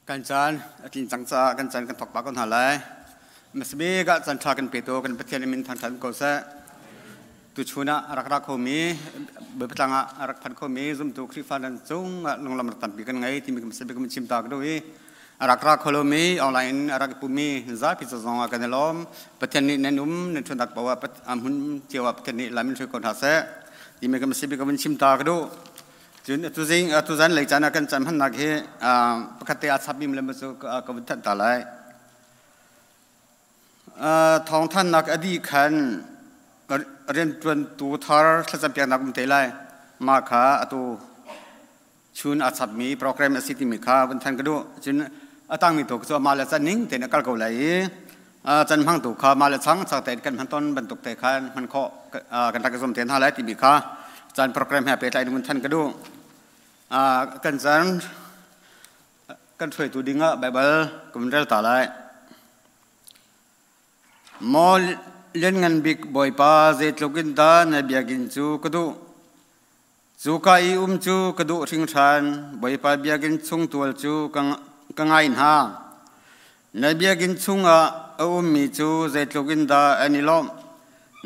Kan caan a tlin cang caah kan caan kan thawk pah ko hna lai. Hmasabik ah caan ṭha kan petu kan Pathian in min thangṭhat ko seh. Tuchun ah a rak ra khomi, Bawipa tlang ah a rak phan khomi zumtu Khrihfa nan cung ah lunglam rak tampi kan ngei timi hmasabik kan chim ta ka duh i a rak ra kho lomi online in a rak i pummi zapi ca zong ah kan i lawm. Pathian nih nan um nan ṭhunak paoh ah hmun cio ah Pathian nih lam in hruai ko hna seh timi kan hmasabik kan chim ta ka duh. Cun tuzing tuzan lei caan ah kan caan hmannak hi pakhat te aa chapmi le cu ka vun thanh ta lai. Thawngthannak a dih khan rianṭuantu thar thlacampiaknak um te lai. Mah kha atu chun aa chapmi program a si timi kha vun thanh ka duh. Cun a tangmi tu cu amah le can ning tein a kal ko lai i can hmangtu kha mah le chang chak tein kan hman tawn bantuk te khan hman khawh kan rak i zuam te hna lai timi kha caan program he pehtlai in than ka duh. Kan caan kan hruaitu ding ah Baibal ka vun rel ta lai. Maw lianngan bik Bawipa, zeitluk in dah na biakinn cu ka duh. Cuka i um cu ka duh hringhran, Bawipa biakinn chung tual cu ka ngai hna. Na biakinn chungah a ummi cu zeitluk in dah an i lawmh.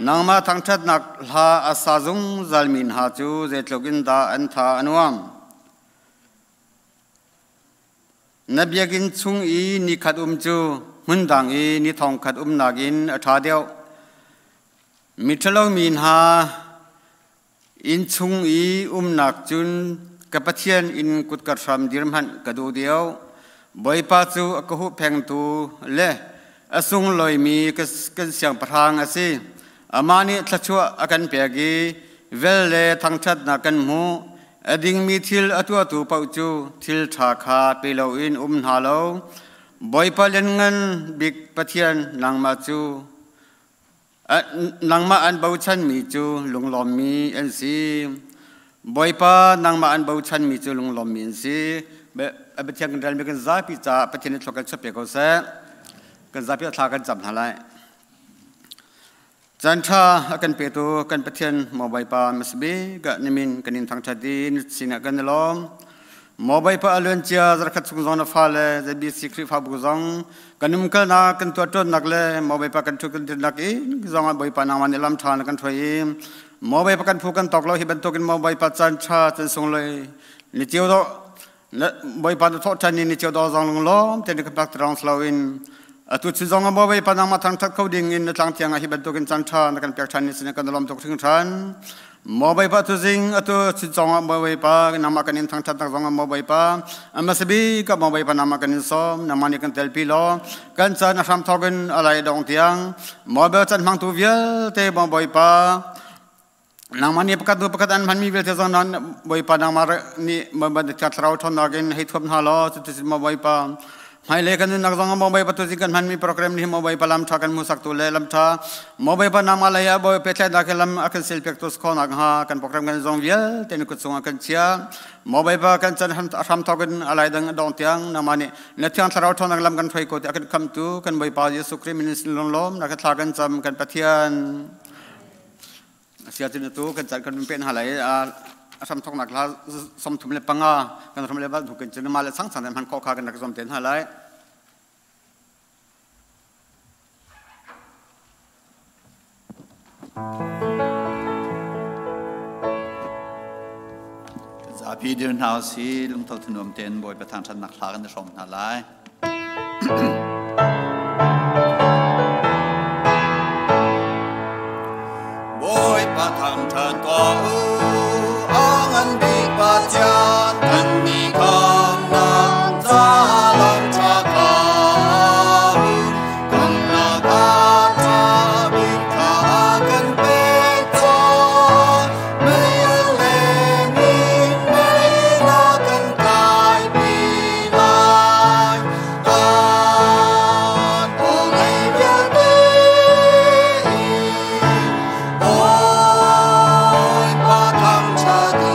Nangmah thangṭhatnak hla a sa zungzalmi hna cu zeitluk in dah an tha a nuam. Na biakinn chung i nikhat um cu hmundang i ni thongkhat umnak in a ṭha deuh. Miṭhalo mi hna Innchung i umnak cun ka Pathian inn kutka hram dir hmanh ka duh deuh. Bawipa cu a ka huhphengtu le a sunglawimi kan siangpahrang a si. Amah nih thluachuah a kan pek i vel le thangṭhatnak kan hmuh. A dingmi thil a tuahtu paoh cu thil ṭha kha pe loin um hna lo. Bawipa lianngan bik Pathian nangmah cu Nangmah an bochanmi cu lunglawmmi an si. Bawipa, nangmah an bochanmi cu lunglawmmi an si. Pathian kan relmi kan zapi caah Pathian nih thlua kan chuah pe ko seh. Kan zapi a thla kan cam hna lai. Caan ṭha a kan petu kan Pathian maw Bawipa hmasabik ah nimin kan in thangṭhat i na sinah kan i lawm. Maw Bawipa a luancia zarkhat chung zong na fale ZBC Khrihfabu zong kan umkalnak kan tuahṭuannak le maw Bawipa kan ṭhut kan dirnak in zong ah Bawipa nangmah nih lam ṭha na kan hruai i maw Bawipa kan phu kan tawk lo hi bantukin maw Bawipa caan ṭha caan sunglawi ni cio dawh Bawipa na thawh ṭhan i ni cio dawh zong lunglawm tein kan pak terang in atu chin zong ah maw Bawipa nangmah thangṭhat kho ding in na tlang thiang ah hi bantukin caan ṭha na kan pek ṭhan ni sin kan lawm tuk hringhran. Maw Bawipa tuzing atu chinchong ah Maw Bawipa nangmah kan in thangṭhatnak zong ah Maw Bawipa hmasabik ah Maw Bawipa nangmah kan in sawm nangmah nih kan telpi law kan caan a hram thawk in a lai dong tiang Maw Bawipa can hmangtu vialte Maw Bawipa nangmah nih pakhat hnu pakhat an hmanmi vialte zong nan Bawipa nangmah nih thlarau ṭhawnnak in hei thuam hna law cuticun Maw Bawipa Hmailei kan nunnak zong ah mobile patu kan hmanmi program nih mobile lam tha kan hmuhsaktu le lam tha mobile pa nama lei ah bawi pehtlaihnak he lam a kan silpiak tu khawnak hnga kan program kan zong vialte na kut cungah kan chia mobile pa kan chan hram thawk in alai dang dong tiang nama nih na thiang thlarau thawnnak lam kan hruai ko ti a kan khamtu kan Bawipa Jesuh Khrih min sin lunglawm na ka thla kan cam kan Pathian Sia cun atu kan can kan pen hna lai a hram thoknak hla 35 kan ram le bal kan cun ma le sang sang hman kho kha kan rak zom te hna lai. Zapi dir hna si lungtho thunuam ten Bawipa thangṭhatnak hla kan i hrawm hna lai. Bawipa thangṭhat tuah u, a ngan bik Pathian kan mi khamnak ca lam ṭha kha hun khamnak a ṭha bik kha a kan pek cang. Mei le min mei na kan kaipi lai. Kan aw ngei vialte in Bawipa thangṭhat u.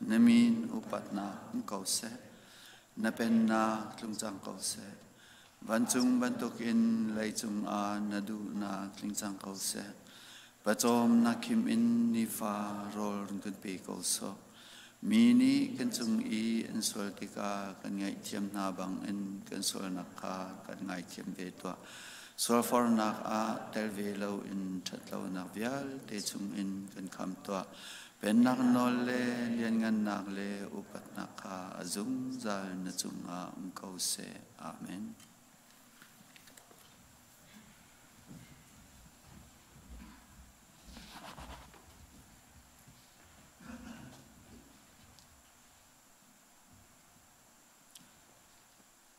Na min upatnak um ko seh. Na pennak tlung cang ko seh. Vancung bantukin leicung ah na duhnak tling cang ko seh. Pawcawm na khim in nifa rawl run kan pe ko sawh. Mi nih kan cung i an sual tikah kan ngaihthiam hna bangin kan sualnak kha kan ngaithiam ve tuah. Sualfornak ah tel ve loin ṭhatlonak vialte chungin kan khamh tuah. Pennak nawl le lianngannak le upatnak kha a zungzal na cungah um ko seh. Amen.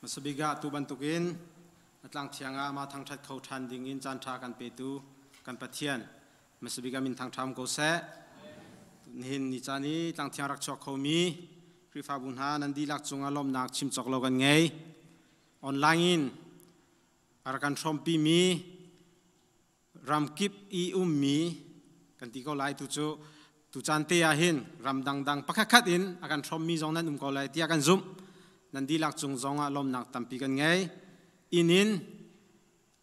Hmasabik ah tu bantukin a tlang thiang ah mah thangṭhat kho ṭhan ding in caanṭha kan petu kan Pathian hmasabik ah min thangṭham ko seh. Nihin ni caan i tlang thiang rak chuak khomi Khrihfabu hna nan dihlak cungah lawmhnak chim cawk lo kan ngei. Online in a rak kan hrawmpimi ramkip i ummi kan ti ko lai tu cu tu caan te ah hin ram dangdang pakhatkhat in a kan hrawmmi zong nan um ko lai tiah kan zumh. Nan dihlak cung zong ah lawmnak tampi kan ngei. Inn in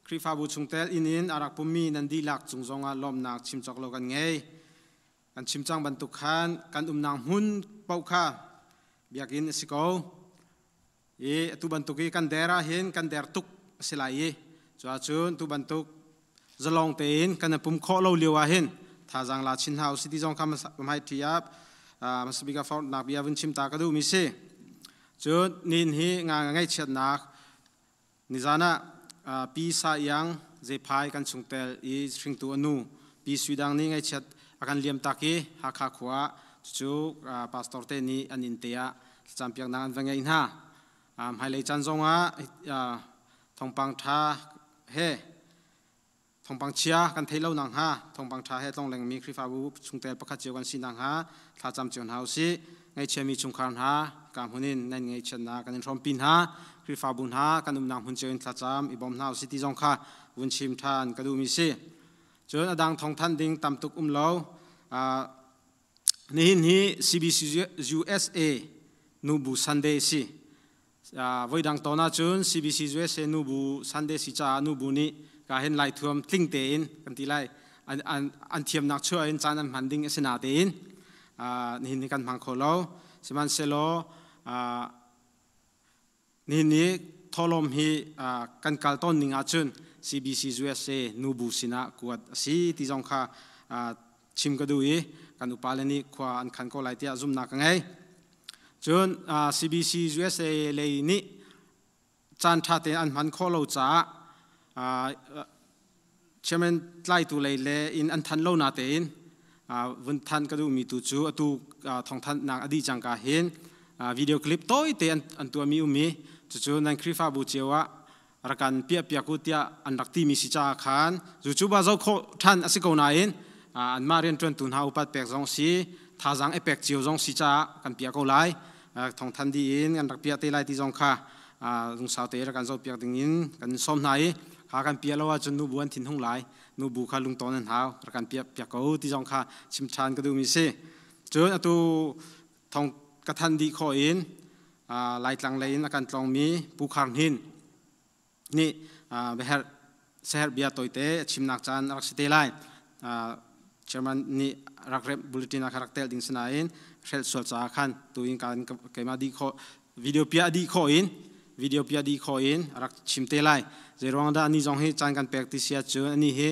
Khrihfabu chungtel inn in a rak pummi nan dihlak cung zong ah lawmnak chim cawk lo kan ngei. Kan chim cang bantuk khan kan umnak hmun paoh kha biakinn a si ko. I atu bantuk i kan der ah hin kan der tuk a si lai i cuahcun tu bantuk zalong tein kan pum khawh lo lio ah hin thazaang la chin hna usih ti zong kha hmai ṭhi ah hmasabik ah forhnak bia vun chim ta ka duhmi si. Cun nin hi nga ngaihchiatnak nizan ah Pi Sa Iang Zephai kan chungtel i hringtu a nu Pi Sui Dang nih ngaihchiat a kan liam tak i Hakha khua cucu pastor te nih an inn te ah thlacampiaknak an va ngeih hna. Hmailei caan zongah thawngpang ṭha he thawngpang chia kan theih lo nakhnga thawngpang ṭha he tlonglengmi Khrihfabu chungtel pakhat cio kan si nakhnga thlacam cio hna usih. Ngaihchiami chungkhar hna ka hmun in nan ngaihchiatnak kan in hrawmpi hna. Khrihfabu hna kan umnak hmun cio in thlacam i bawm hna usih ti zong kha vun chim ṭhan ka duhmi si. Cun a dang thawngthanh ding tam tuk um lo. Nihin hi CBC USA nubu Sunday si. Voidang tawn ahcun CBC USA nubu Sunday si caah nubu nih ka hin lai thuam tling tein kan ti lai an thiamnak chuah in caan an hman ding a si na tein nihin hi kan hmang kho lo. Sihmanhsehlaw Nihin ni thawhlawm hi kan kal tawn ning ahcun CBC USA nubu sinah kuat a si ti zong kha chim ka duh i kan upale nih khua an khan ko lai tiah zumhnak ka ngei. Cun CBC USA lei nih caan ṭha tein an hman khawh lo caah chairman tlaitu lei le in an than lo na tein vun than ka duhmi tu cu atu thawngthanhnak a dih cangka hin video clip tawite an tuahmi um i cucu nan Khrihfabu cio ah rakan piah piak u tiah an rak timi si caah khan cu ba zo khawh ṭhan a si ko nain anmah rianṭuantu hna upat pek zong si thazaang i pek cio zong si caah kan piah ko lai. Thawngthan dih in kan rak piah te lai ti zong kha lungsau te rak kan zohpiak ding in kan sawm hna i kha kan piah lo ahcun nubu an thinhung lai, nubu kha lungtawn an hau, rak kan piah piak ko ti zong kha chim ṭhan ka duhmi si. Cun atu thong ka than dih khawh in Laitlang lei in a kan tlawngmi Pu Khar Hnin nih biaherh seherh bia tawite a chimnak caan a rak si te lai. Chairman nih rak remh bulletin ah kha rak telh ding sinain hrelh sual caah khan tu in kan keimah dih khawh video pia dih khawh in video pia dih khawh in a rak chim te lai. Zeiruang dah ani zong hi caan kan pek ti si ahcun ani hi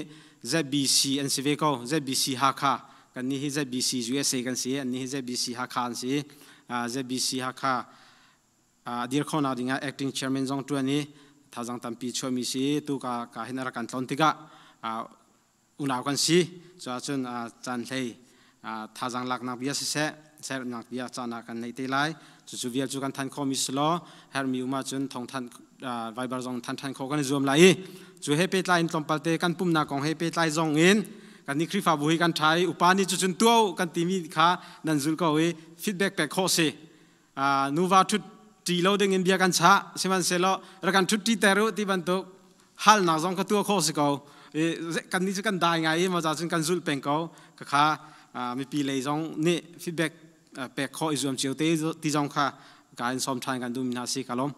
ZBC an si ve ko. ZBC Hakha kan nih hi ZBC USA kan si, an nih hi ZBC Hakha an si. ZBC Hakha a dir khawhnak dingah acting chairman zong ṭuan i thazang tampi chuahmi si tu ka ka hin a rak kan tlon tikah unau kan si. Cuahcun caan hlei thazang laknak bia siseh sernak bia caan ah kan nei te lai. Cucu vial cu kan than khawhmi si law herhmi um ahcun thawngthan Viber zong than than khawh kan i zuam lai i cu he pehtlai in tlawmpal te kan pumnak kong he pehtlai zong in kan nih Khrihfabu hi kan ṭha i upa nih cucun tuah kan timi kha nan zul ko i feedback pek khawh si. Nuva ṭhut ṭi lo ding in bia kan chah, sihmanhsehlaw rak kan ṭhut ṭi ter u ti bantuk halnak zong ka tuah khawh si ko. Kan nih cu kan dai ngai i maw cun kan zulh peng ko. Khakha mipi lei zong nih feedback. pek khawh i zuam cio te ti zong kha ka in sawm ṭhan kan duhmi hna si ka lawm.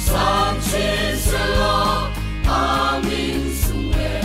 Sang chin selo, amin sung.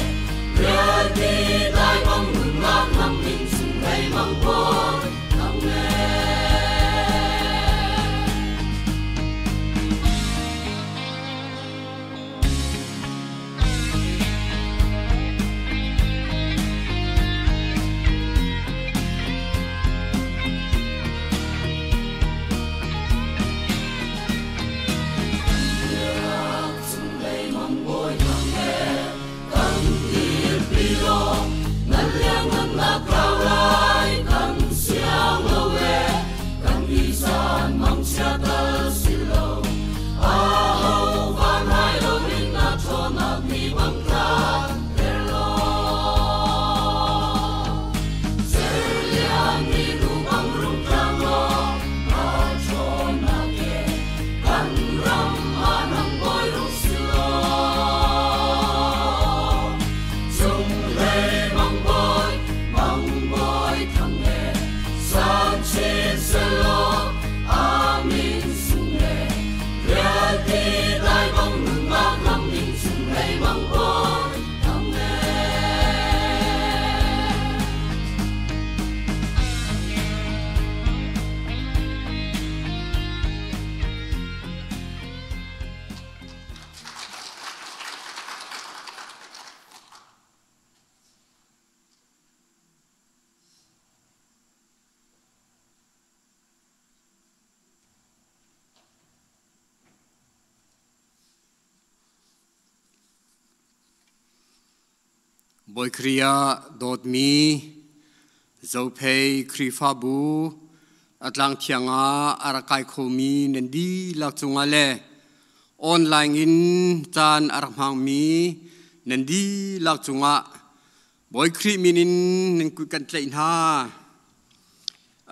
Bawi Khrih ah dawtmi Zophei Khrihfabu a tlangthiang ah a rak kai khomi nan dihlak cungah le online in caan a rak hmangmi nan dihlak cungah Bawi Khrih min in nan kut kan tlaih hna.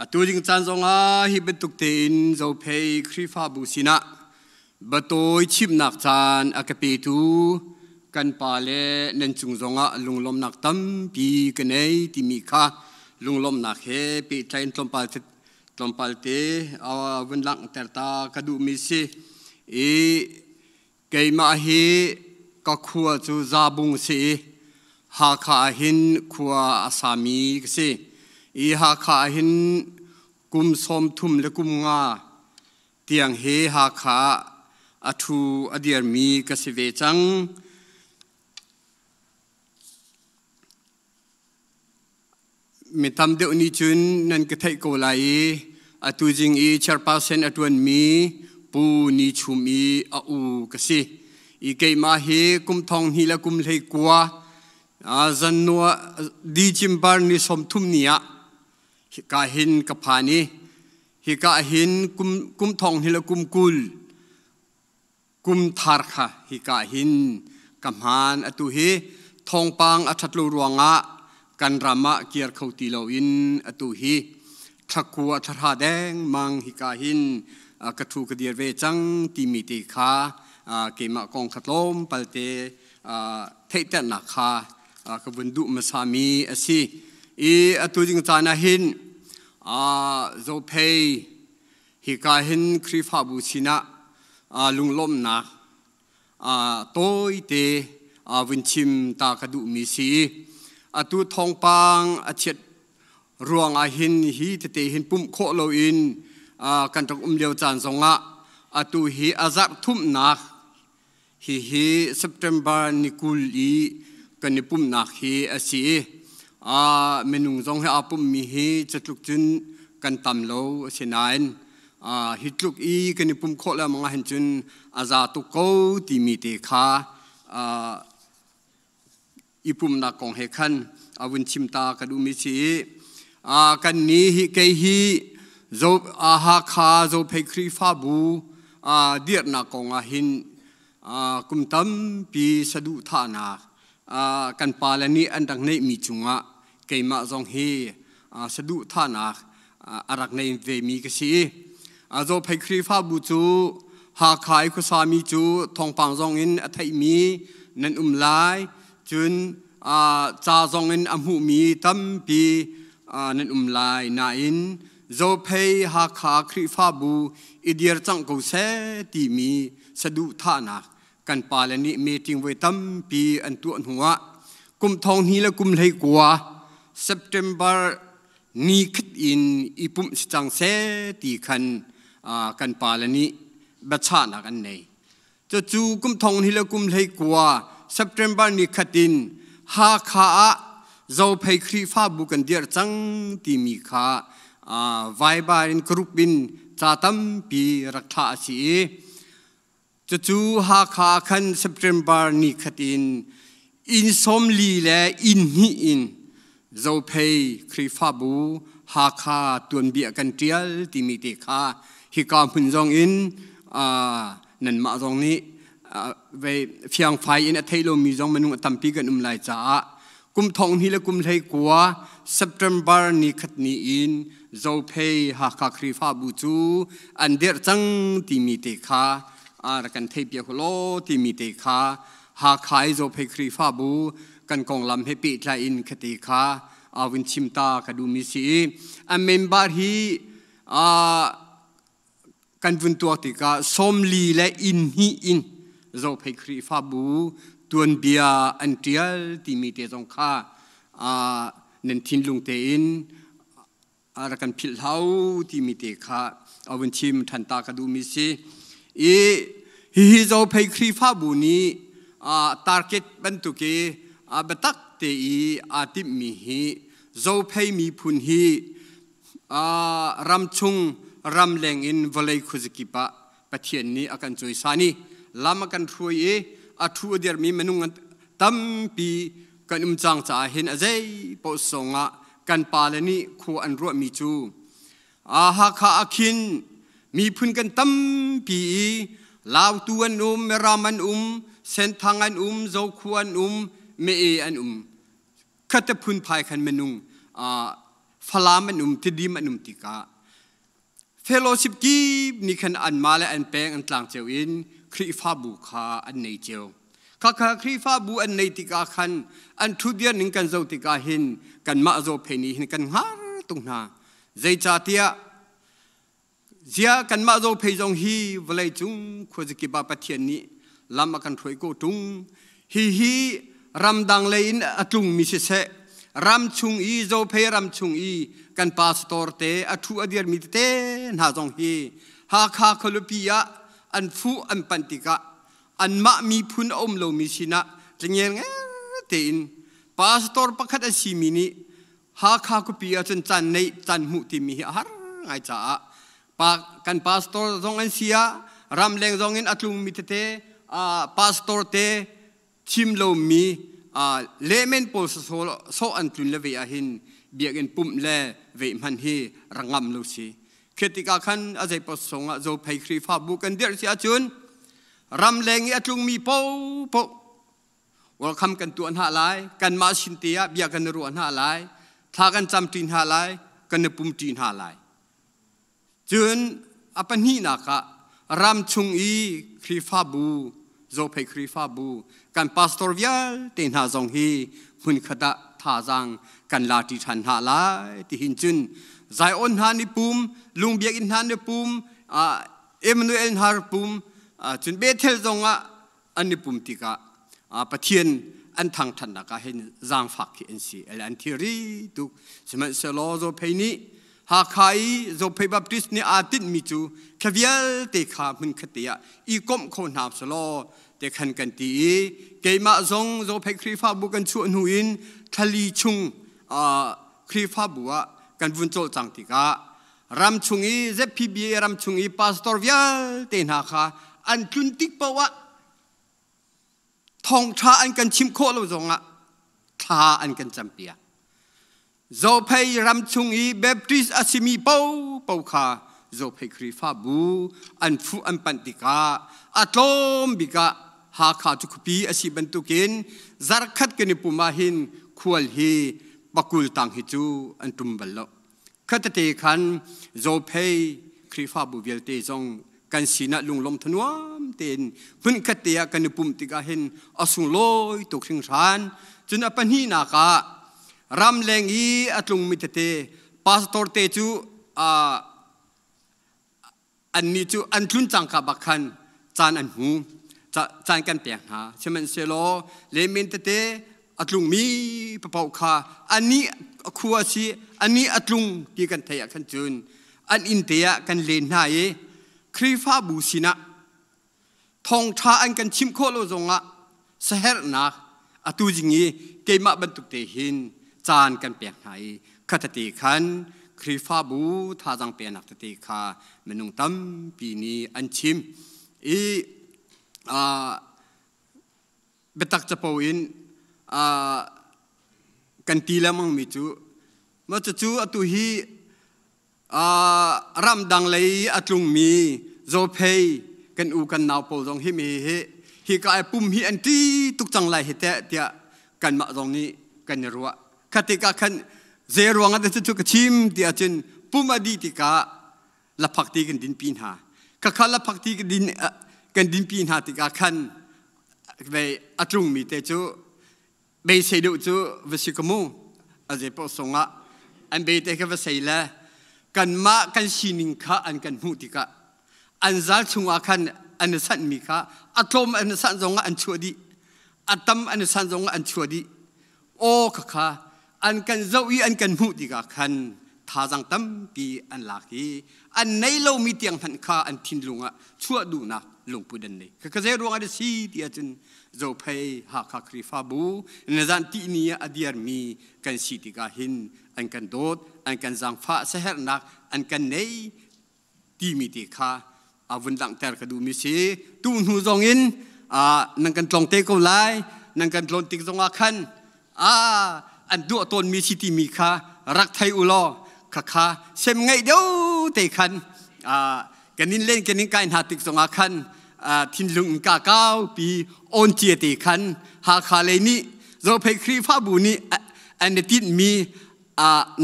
Atu ding caan zongah hi bantuk tein Zophei Khrihfabu sinah batawi chimnak caan a ka petu kan pa le nan cung zongah lunglawmnak tampi ka nei timi kha lunglawmnak he pehtlain tlawmpal tlawmpal te vun langhter ta ka duhmi si. I Keimah hi ka khua cu Zabung si i Hakha ah hin khua a sami ka si. I Hakha ah hin kum 30 le kum nga tiang hi Hakha ah a ṭhu a dirmi ka si ve cang. Mi tam deuh nih cun nan ka theih ko lai i atu zing i chairperson a ṭuanmi Pu Ni Chum i a u ka si. I keimah hi kum thong hnih le kum hlei kua zanua December ni 30 ni ah hika hin ka phan i hika hin kum kum thong hnih le kum 20 kum thar kha hika hin ka hmaan. Atu hi thawngpang a ṭhat lo ruangah kan ram ah kir kho ti loin atu hi thlakua thlahra dengmang hika hin ka ṭhu ka dir ve cang timi te kha keimah kong kha tlawmpal te theihternak kha ka vun duh hmasami a si. I atu ding caan ah hin Zophei Hika hin Khrihfabu sinah lunglawmhnak tawite vun chim ta ka duhmi si. Atu thawngpang a chiat ruangah hin hi tete hin pumh khawh loin kan rak um lio caan zongah atu hi a zarh thumnak hihi September ni 20 i kan i pumhnak hi a si i minung zong hi aa pummi hi catluk cun kan tam lo a si nain hi tluk i kan i pumh khawh lengmang ahhin cun a za tuk ko timi te kha i pumhnak kong he khan a vun chim ta ka duhmi si i kan ni hi kei hi zo Hakha Zophei Khrihfabu dirhnak kong ah hin kum tampi saduhthahnak kan pale nih an rak neihmi cungah keimah zong hi saduhthahnak a rak nei vemi ka si i Zophei Khrihfabu cu Hakha i khuasami cu thawngpang zong in a theihmi nan um lai cun ca zong in a hmuhmi tampi nan um lai nain Zophei Hakha Khrihfabu i dir cang ko seh timi saduhthahnak kan pale nih meeting voi tampi an tuah hnuah kum thong hnih le kum hlei kua September Ni khat in i pumh si cang seh ti khan kan pale nih biachahnak an nei. Cucu kum thong hi le kum hlei kua September ni khat in Hakha ah Zophei Khrihfabu kan dirh cang timi kha Viber in group in ca tampi rak thlah a si i cucu Hakha ah khan September ni khat in inn 40 le inn hnih in Zophei Khrihfabu Hakha tuanbia kan ṭial timi te kha hika hmun zong in nanmah zong nih fiangfai in a thei lomi zong minung a tampi kan um lai caah kum thong hnih le kum hlei kua September ni khat ni in Zophei Hakha Khrihfabu cu an dirh cang timi te kha rak kan theihpiak law timi te kha Hakha i Zophei Khrihfabu kan konglam he pehtlai in khate kha vun chim ta ka duhmi si i a member hi kan vun tuak tikah 40 le inn hnih in Zophei Khrihfabu tuanbia an ṭial timi te zong kha nan thinlung tein rak kan philh hau timi te kha a vun chim ṭhan ta ka duhmi si. I hihi Zophei Khrihfabu nih target bantuk i biatak te i aa timhmi hi Zophei miphun hi ramchung ramleng in vawlei khuazakip ah Pathian nih a kan cawisan i lam a kan hruai i a thu a dirmi minung tampi kan um cang caah hin a zei paoh songah kan pale nih khua an ruahmi cu Hakha ah khin miphun kan tampi i Lautu an um, Miram an um, Senthang an um, Zokhua an um, Mee an um. Khatte phunphai khan minung Falam an um, Tidim an um tikah fellowship kip nih khan anmah le an peng an tlang cio in Khrihfabu kha an nei cio. Khakha Khrihfabu an nei tikah khan an ṭhutdir ning kan zoh tikah hin kanmah Zophei nih hin kan hngar tung hna. Zeicahtiah zia kanmah Zophei zong hi vawlei cung khuazakip ah Pathian nih lam a kan hruai ko ṭung. Hihi ramdang lei in a tlungmi siseh, ram chung i Zophei ram chung i kan pastor te a ṭhu a dirmi tete hna zong hi Hakha khualipi ah an fuh an panh tikah anmah miphun a um lomi sinah tlingel tein pastor pakhat a simi nih Hakha khuapi ah cun caan neih caan hmuh timi hi a har ngai caah pa kan pastor zong an si ah ramleng zong in a tlungmi tete pastor te thim lomi layman pawl sawh an tlun le ve ah hin biakinn pumh le ve hman hi rak ngam lo si khi tikah khan a zeipaw songah Zophei Khrihfabu kan dirh si ahcun ramleng i a tlungmi paohpaoh welcome kan tuah hna lai, kanmah sin te ah bia kan i ruah hna lai, thla kan camṭi hna lai, kan i pumṭi hna lai. Cun a pahnihnak ah ram chung i Khrihfabu, Zophei Khrihfabu, kan pastor vialte hna zong hi hmunkhat ah thazaang kan la ṭi ṭhan hna lai ti hin cun Zion hna ni pum, Lungbiakinn hna ni pum, Emmanuel hna pum, cun Bethel zong ah an i pum tikah Pathian an thangṭhatnak ah hin zaangfak khi an si an thilri tuk. Sihmanhsehlaw Zophei nih Hakha i Zophei Baptist nih aa tinhmi cu kha vialte kha hmunkhat te ah i komh kho hna selaw te khan kan ti i keimah zong Zophei Khrihfabu kan chuah hnu in thlali chung Khrihfabu ah kan vun cawlcang tikah ram chung i ZPBA ram chung i pastor vialte hna kha an tlun tik paoh ah thawngṭha an kan chimh khawh lo zongah thla an kan campiak. Zophei ram chung i Baptist a simi paohpaoh kha Zophei Khrihfabu an fuh an panh tikah a tlawm bik ah Hakha cu khuapi a si bantukin zarkhat kan i pum ah hin khual hi pakul tang hi cu an ṭum bal lo. Khatete khan Zophei Khrihfabu vialte zong kan sinah lunglawm thanuam tein hmunkhat te ah kan i pumh tikah hin a sunglawi tuk hringhran. Cun a pahnihnak ah ramleng i a tlungmi tete pastor te cu annih cu an tlun cangka bak khan caan an hmu, caan kan pek hna. Sihmanhsehlaw lemen tete a tlungmi papaoh kha anih khua si anih a tlung ti kan theih ah khan cun an inn te ah kan len hna i Khrihfabu sinah thawngṭha an kan chimh khawh lo zongah saherhnak atu zing i keimah bantuk te hin caan kan pek hna i khatete khan Khrihfabu thazaang peknak tete kha minung tampi nih an chim i biatak capo in kan ti lengmang mi cu mah cucu atu hi ramdang lei a tlungmi zophei kan u kan nau pawl zong hi mi hi hi ka ai pum hi an ṭi tuk cang lai hi teh tiah kanmah zong nih kan i ruah. Kha tikah khan zei ruang ah dah cucu ka chim ti ahcun pum a dih tikah laphak ti kan dinpi hna. Khakha laphak ti kan din kan dinpi hna tikah khan vei a tlungmi te cu beisei deuh cu va si ka mu a zei paoh sungah an be te kha va sei le kanmah kan sining kha an kan hmuh tikah an zal chungah khan an i sanhmi kha a tlawm an i sanh zongah an chuah dih a tam an i sanh zongah an chuah dih aw khakha an kan zoh i an kan hmuh tikah khan thazaang tampi an lak i an nei lomi tiang hmanh kha an thinlung ah chuah duhnak lungput an nei. Khakha zei ruang ah si ti ahcun Zophei Hakha Khrihfabu nizan tihni ah a diarmi kan si tikah hin an kan dawt, an kan zaangfah, saherhnak an kan nei timi te kha a vun langhter ka duhmi si. Tu hnu zong in nan kan tlong te ko lai, nan kan tlawn tik zongah khan an duah tawnmi si timi kha rak thei u law khakha sem ngeih deuh te khan kan in len kan in kai hna tik zongah khan thinlung in ka kau pi on cia te khan Hakha lei nih Zophei Khrihfabu nih an i tinhmi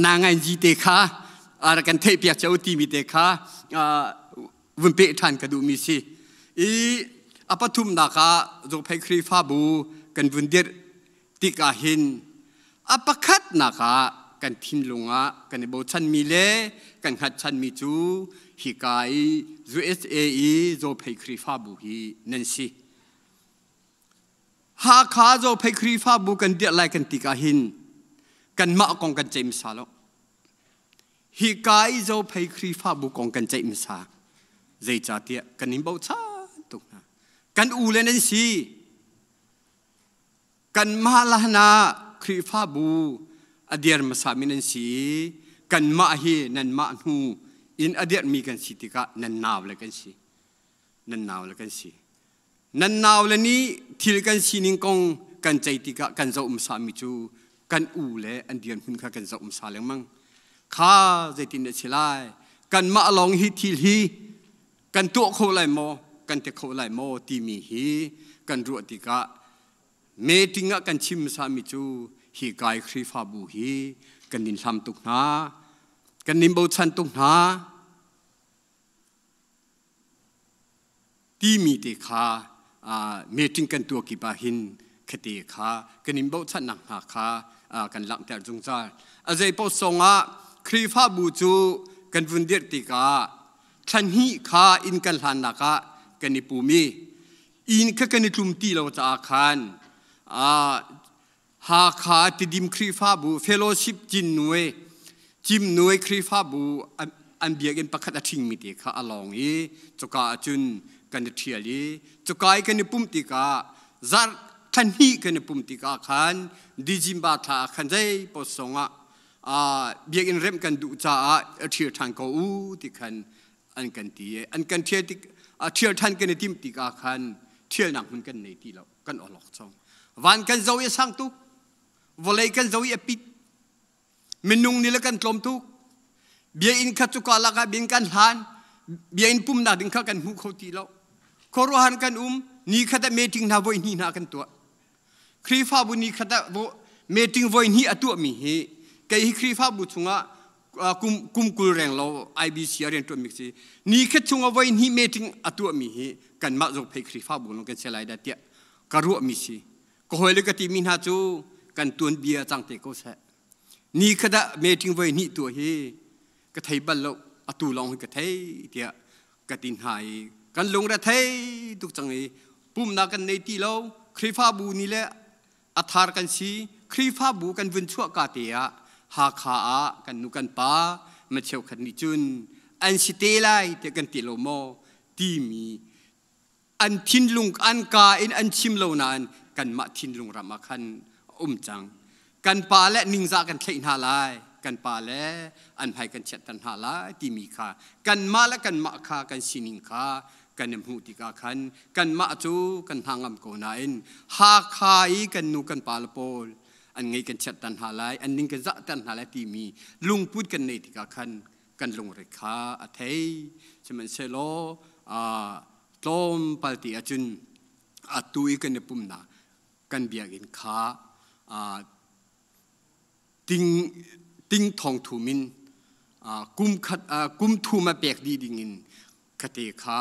na ngai ji te kha rak kan theih piak cio timi te kha vun peh ṭhan ka duhmi si. I a pathumnak ah Zophei Khrihfabu kan vun dirh tikah hin a pakhatnak ah kan thinlung ah kan i bochanmi le kan hngatchanmi cu hika i USA i Zophei Khrihfabu hi nan si. Hakha Zophei Khrihfabu kan dirh lai kan tikah hin kanmah kong kan ceih hmasa lo. Hika i Zophei Khrihfabu kong kan ceih hmasa. Zeicahtiah kan in bochan tuk hna. Kan u le nan si. Kanmah lahna Khrihfabu a dir hmasa mi nan si i kanmah hi nanmah hnu in a dirhmi kan si tikah nan nau le kan si. Nan nau le kan si. Nan nau le nih thil kan sining kong kan ceih tikah kan zoh hmasa mi cu kan u le an dirhmun kha kan zoh hmasa lengmang. Kha zeitin dah si lai? Kanmah lawng hi thil hi kan tuah kho lai maw kan ti kho lai maw timi hi kan ruah tikah meeting ah kan chim hmasami cu hi kai Khrihfabu hi kan nin hlam tuk hna kan nin bochan tuk hna timi te kha meeting kan tuah kip ah hin khate kha kan in bochannak hna kha kan langhter zungzal. A zei paoh songah Khrihfabu cu kan vun dirh tikah thla hnih kha inn kan hlannak ah kan i pum i inn kha kan i tlum ti lo caah khan Hakha Tidim Khrihfabu Fellowship Cinnuai Cimnuai Khrihfabu an biakinn pakhat a ṭhingmi te kha a lawng i cuka ahcun kan i ṭhial i cuka i kan i pumh tikah zarh thla hnih kan i pumh tikah khan December thla ah khan zei paoh songah biakinn remh kan duh caah ṭhial ṭhan ko u ti khan an kan ti i an kan ṭhial tik ṭhial ṭhan kan i timh tikah khan ṭhialnak hmun kan nei ti lo kan awlok chong van kan zo i sang tuk vawlei kan zo i a pit minung nih le kan tlawm tuk biakinn kha cuka lakah bin kan hlan biakinn pumnak ding kha kan hmu kho ti lo khuaruahhan kan um ni khat ah meeting hna voi hnih hna kan tuah Khrihfabu ni khat ah meeting voi hnih a tuahmi hi kei hi Khrihfabu chungah kum kum 20 reng lo IBC a rian ṭuanmi si ni khat chungah voi hnih meeting a tuahmi hi kanmah zong phei Khrihfabu lawng kan si lai dah tiah ka ruahmi si ka hawile ka timi hna cu kan tuanbia cang te ko seh ni khat ah meeting voi hnih tuah hi ka thei bal lo atu lawng hi ka thei tiah ka ti hna i kan lungre thei tuk cang i pumnak kan nei ti lo Khrihfabu nih le A thar kan si. Khrihfabu kan vun chuah ka te ah Hakha ah kan nu kan pa ma cheukhat nih cun an si te lai tiah kan ti lo maw timi an thinlung an ka in an chim lo nain kanmah thinlung ram ah khan um cang. Kan pa le ningzah kan thlaih hna lai, kan pa le an hmai kan chiatter hna lai timi kha kanmah le kanmah kha kan sining kha kan i hmuh tikah khan kanmah cu kan hna ngam ko nain Hakha i kan nu kan pa le pawl an ngei kan chiatter hna lai, an ning kan zahter hna lai timi lungput kan neih tikah khan kan lungre kha a thei. Sihmanhsehlaw tlawmpal ti ahcun atu i kan i pumnak kan biakinn kha ting ting thong thum in kum khat kum thum a pek dih ding in khate kha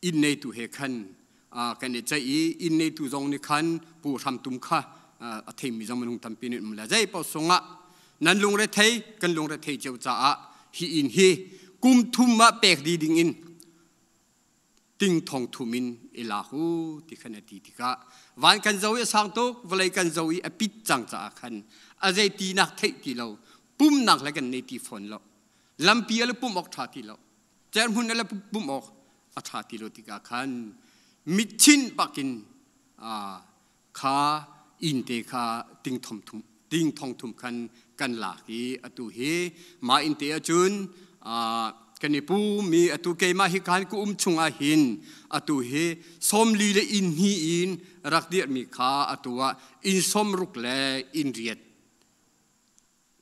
inn neitu he khan kan i ceih i inn neitu zong nih khan pu hram tum kha a theimi zong minung tampi nih um le zei paoh sungah nan lungre thei kan lungre thei cio caah hi inn hi kum thum ah pek dih ding in ting thong thum in i lak u ti khan a ti tikah van kan zo i a sang tuk, vawlei kan zo i a pit cang caah khan a zei tinak theih ti lo, pumnak le kan nei ti fawn lo, lampi a le pum awk ṭha ti lo, cerhmun a le pum awk a ṭha ti lo tikah khan mitchin bakin kha inn te kha ting thong thum ting thong thum khan kan lak i atu hi mah inn te ahcun kan i pumi atu keimah hi khan ku um chungah hin atu hi 40 le inn hnih in rak dirhmi kha atu ah inn 60 le inn riat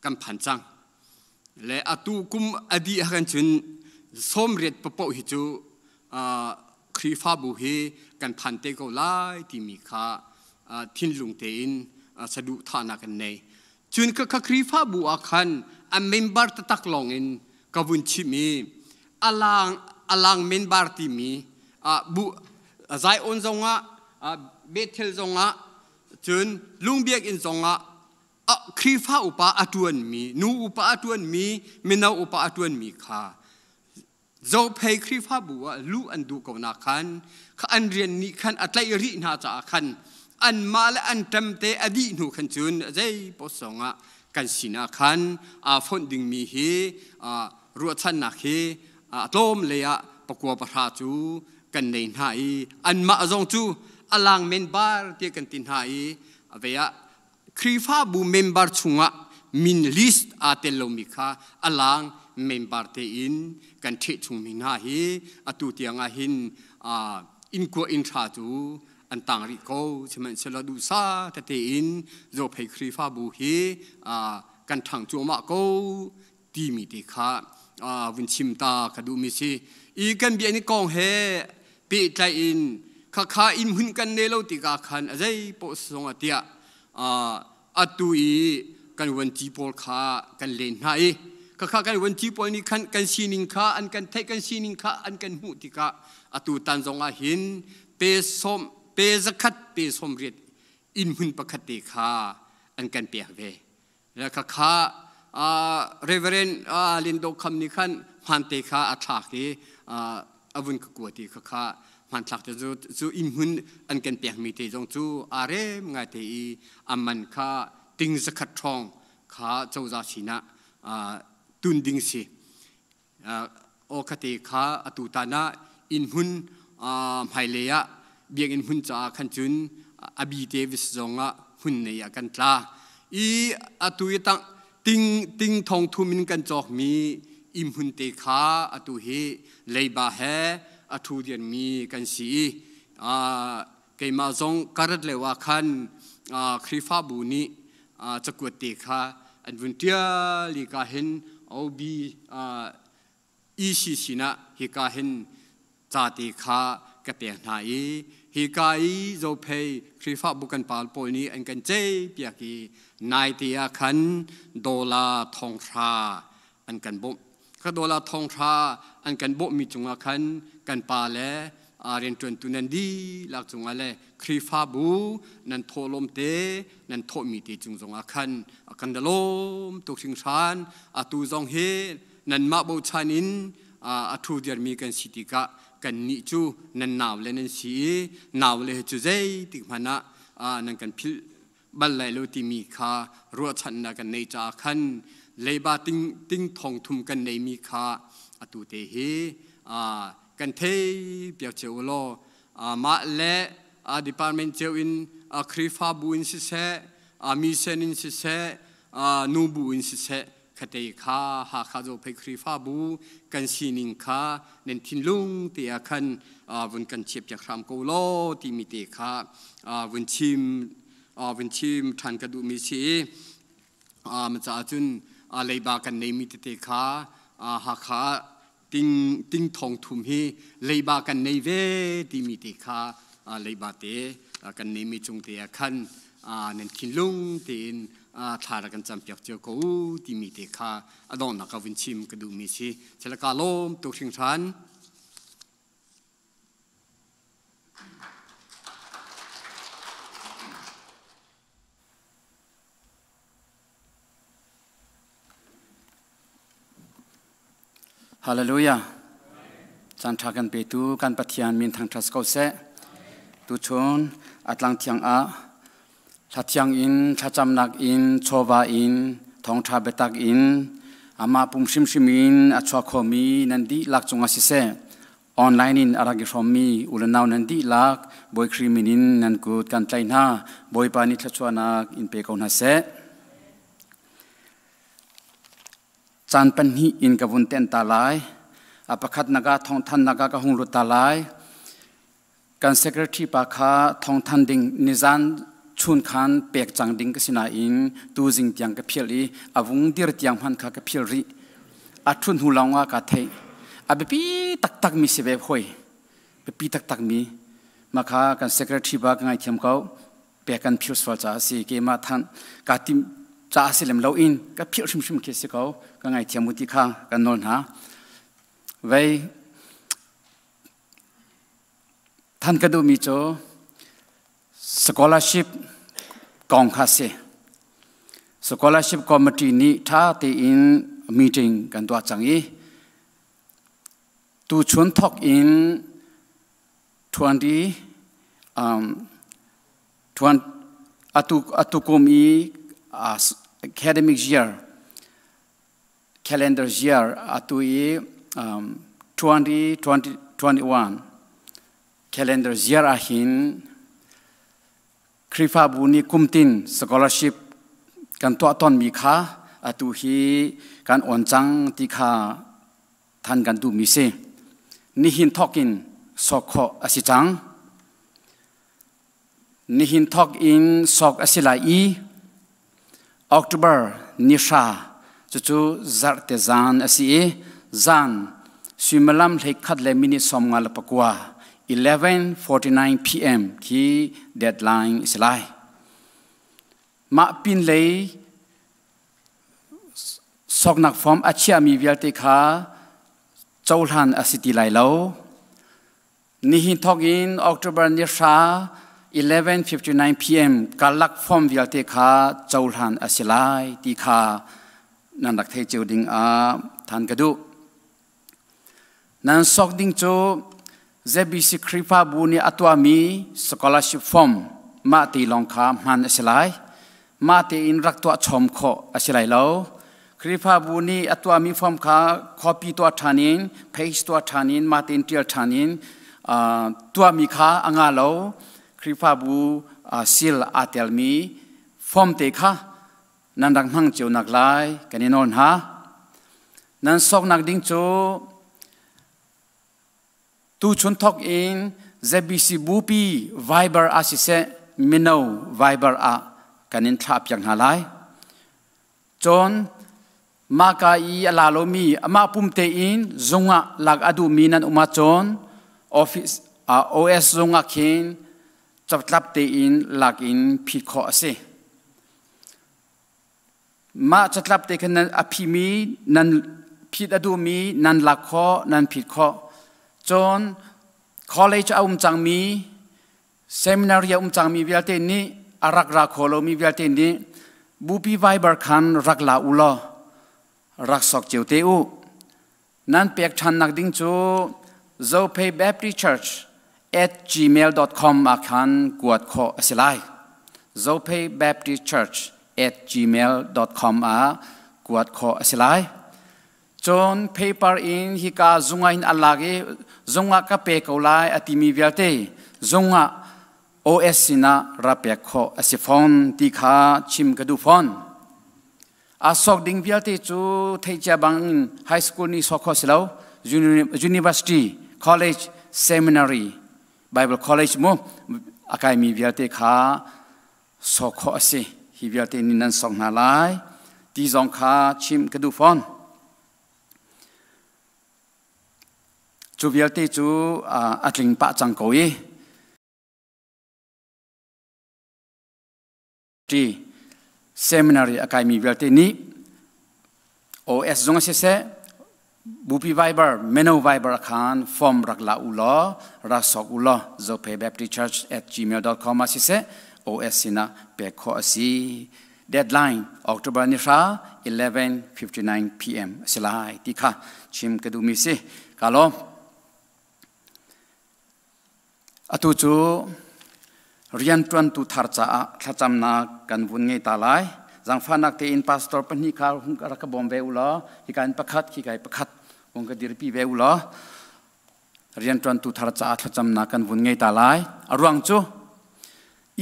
kan phan cang. Le atu kum a dih ah kan cun 80 papoh hi cu Khrihfabu hi kan phan te ko lai timi kha thinlung tein saduhthahnak kan nei. Cun ka Khrihfabu ah khan a member taktak lawng in ka vun chim i alang alang member timi bu Zion zongah, Bethel zongah, cun Lungbiakinn zongah Khrihfa upa a ṭuanmi, nu upa a ṭuanmi, mino upa a ṭuanmi kha Zophei Khrihfabu ah luh an duh ko nak khan kha an rian nih khan a tlaih rih hna caah khan anmah le an ṭemte a dih hnu khan cun zei paoh zongah kan sinah khan aa fonh dingmi hi ruahchannak hi a tlawm lei ah pakua pahra cu kan nei hna i anmah zong cu a lang men bar tiah kan ti hna i a vei ah Khrihfabu member chungah min list aa tel lomi kha a lang member tein kan ṭheh chungmi hna hi atu tiang ah hin inn kua inn ṭha cu an tang rih ko. Sihmanhsehlaw duhsah tete in Zophei Khrihfabu hi kan ṭhang cuahmah ko timi te kha vun chim ta ka duhmi si. I kan bia ni kong he pehtlaih in khakha inn hmun kan nei lo tikah khan a zei paoh zong ah tiah atu i kan vuanci pawl kha kan len hna i khakha kan vuanci pawl nih khan kan sining kha an kan theih, kan sining kha an kan hmuh tikah atu tan zong ah hin pe sawm pe zakhat pe 80 inn hmun pakhat te kha an kan pek ve. Khakha Reverend Lindo Kham nih khan hmante kha a thlak i a vun ka kuat i khakha hmanthlak te cu inn hmun an kan pekmi te zong cu aa rem ngai te i a man kha ting zakhat ṭhawng kha cozah sinah tun ding si. Aw khate kha atu tan ah inn hmun hmailei ah biakinn hmun caah khan cun a bi te vis zong ah hmun nei ah kan tla i atu i tang ting ting thong thum in kan cawk mi inn hmun te kha atu hi leiba he a thu dian mi kan si i keimah zong karat leo ah khan Khrihfabu nih cakuat te kha an vun ṭial i ka hin OB EC sinah hika hin ca te kha ka pek hna i hika i Zophei Khrihfabu kan pa pawl nih an kan ceihpiak i naite ah khan dawla thonghra an kan bawmh. Kha dawla thonghra an kan bawmhmi cungah khan kan pa le rianṭuantu nan dihlak cungah le Khrihfabu nan thawhlawm te nan thawhmi te cung zongah khan kan da lawm tuk hringhran. Atu zong hi nanmah bochan in a ṭhu dirmi kan si tikah kannih cu nan nau le nan si i nau le cu zeitik hmanh ah Nan kan philh bal lai lo timi kha ruahchannak kan nei caah khan leiba ting ting thong thum kan neimi kha atu te hi kan thei piak cio u law mah le department cio in Khrihfabu in siseh, mission in siseh, nubu in siseh, khate kha Hakha Zophei Khrihfabu kan sining kha nan thinlung te ah khan vun kan chiap piak hram ko law timi te kha vun chim vun chim ṭhan ka duhmi si i caah cun leiba kan neimi tete kha Hakha ting ting thong thum hi leiba kan nei ve timi te kha leiba te kan neimi cung te ah khan nan thinlung tein thla ra kan campiak cio ko timi te kha a donghnak ka vun chim ka duhmi si. Chelaka lawm tuk hringhran. Hallelujah. Caan ṭha kan petu kan Pathian min thangṭhat ko seh. Tuchun atlang thiang ah hlathiang in thlacamnak in chawva in thawngṭha biatak in amah pum hrimhrim in a chuak khomi nan dihlak cungah siseh, online in a rak i hrawmmi u le nau nan dihlak Bawi Khrih min in nan kut kan tlaih hna. Bawipa nih thluachuahnak in pe ko hna seh. Caan pahnih in ka vun tenh ta lai. A pakhatnak ah thawngthannak ah ka hung lut ta lai. Kan secretary pa kha thawngthan ding nizan chun khan pek cang ding ka si nain tuzing tiang ka philh i a vung dir tiang hman kha ka philh rih. A ṭhut hnu lawng ah ka theih. A biapi taktak mi si ve hoi. Biapi taktak mi. Mah kha kan secretary pa ka ngaithiam ko. Pek kan philh sual caah a si. Keimah than ka tim caah si lem loin ka philh hrimhrim khi si ko. Ka ngaithiam u ti kha kan nawl hna. Vei than ka duhmi cu scholarship kong kha si. Scholarship committee nih ṭha tein meeting kan tuah cang i tuchun thawk in 20 atu kum i academic year, calendar year, atu i 2021 calendar year ah hin Khrihfabu nih kumtin scholarship kan tuah tawnmi kha atu hi kan on cang ti kha than kan duhmi si. Nihin thawk in sok khawh a si cang. Nihin thawk in sok a si lai i October ni 9, cucu zarhte zan a si i zan suimilam 11 le minute 59, 11:49 p.m. khi deadline a si lai. Mah pin lei soknak form a chiahmi vialte kha cohlan a si ti lai lo. Nihin thawk in October ni 9 11:59 p.m. karlak form vialte kha cohlan a si lai ti kha nan rak thei cio ding ah than ka duh. Nan sok ding cu ZBC Khrihfabu nih a tuahmi scholarship form mah ti lawng kha hman a si lai. Mah tein rak tuah chom khawh a si lai lo. Khrihfabu nih a tuahmi form kha copy tuah ṭhan in, paste tuah ṭhan in, mah tein ṭial ṭhan in tuahmi kha a nga lo. Khrihfabu seal aa telmi form te kha nan rak hmang cio nak lai kan i nawl hna. Nan soknak ding cu tuchun thawk in ZBC Bupi Viber ah siseh, mino Viber ah kan in thlah piak hna lai. Cun mahka i a la lomi, amah pum tein zung ah lak a duhmi nan um ahcun office OS zung ah khin catlap tein lak in phit khawh a si. Mah catlap te khan nan a phimi, nan phit a duhmi nan lak khawh, nan phit khawh. Cun college a um cangmi, seminary a um cangmi vialte nih, a rak ra kho lomi vialte nih Bupi Viber khan rak la u law rak sok cio te u. Nan pek ṭhannak ding cu zopheibaptistchurch@gmail.com ah khan kuat khawh a si lai. zopheibaptistchurch@gmail.com ah kuat khawh a si lai. Cun paper in hika zunga in a lak i zunga ka pe ko lai a timi vialte zunga OS sinah ra pek khawh a si fawn ti kha chim ka duh fawn. A sok ding vialte cu theicia bang in high school nih sok khawh si lo, university, college, seminary, Bible college mu a kaimi vialte kha sok khawh a si. Hi vialte nih nan sok hna lai ti zong kha chim ka duh fawn. Cu vialte cu a tling pah cang ko i seminary a kaimi vialte nih OS zong siseh Bupi Viber, Meno Viber khan form rak la u law, rak sok u law, zopheibaptistchurch@gmail.com ah siseh OS sinah pek khawh a si. Deadline October ni hra 11:59 PM a si lai ti kha chim ka duhmi si. Ka lawm. Atu cu rianṭuantu thar caah thlacamnak kan vun ngei ta lai. Zaangfahnak tein pastor pahnih kha hung rak ka bawm ve u law, hika in pakhat, hika in pakhat hung ka dirpi ve u law, rianṭuantu thar caah thlacamnak kan vun ngei ta lai. A ruang cu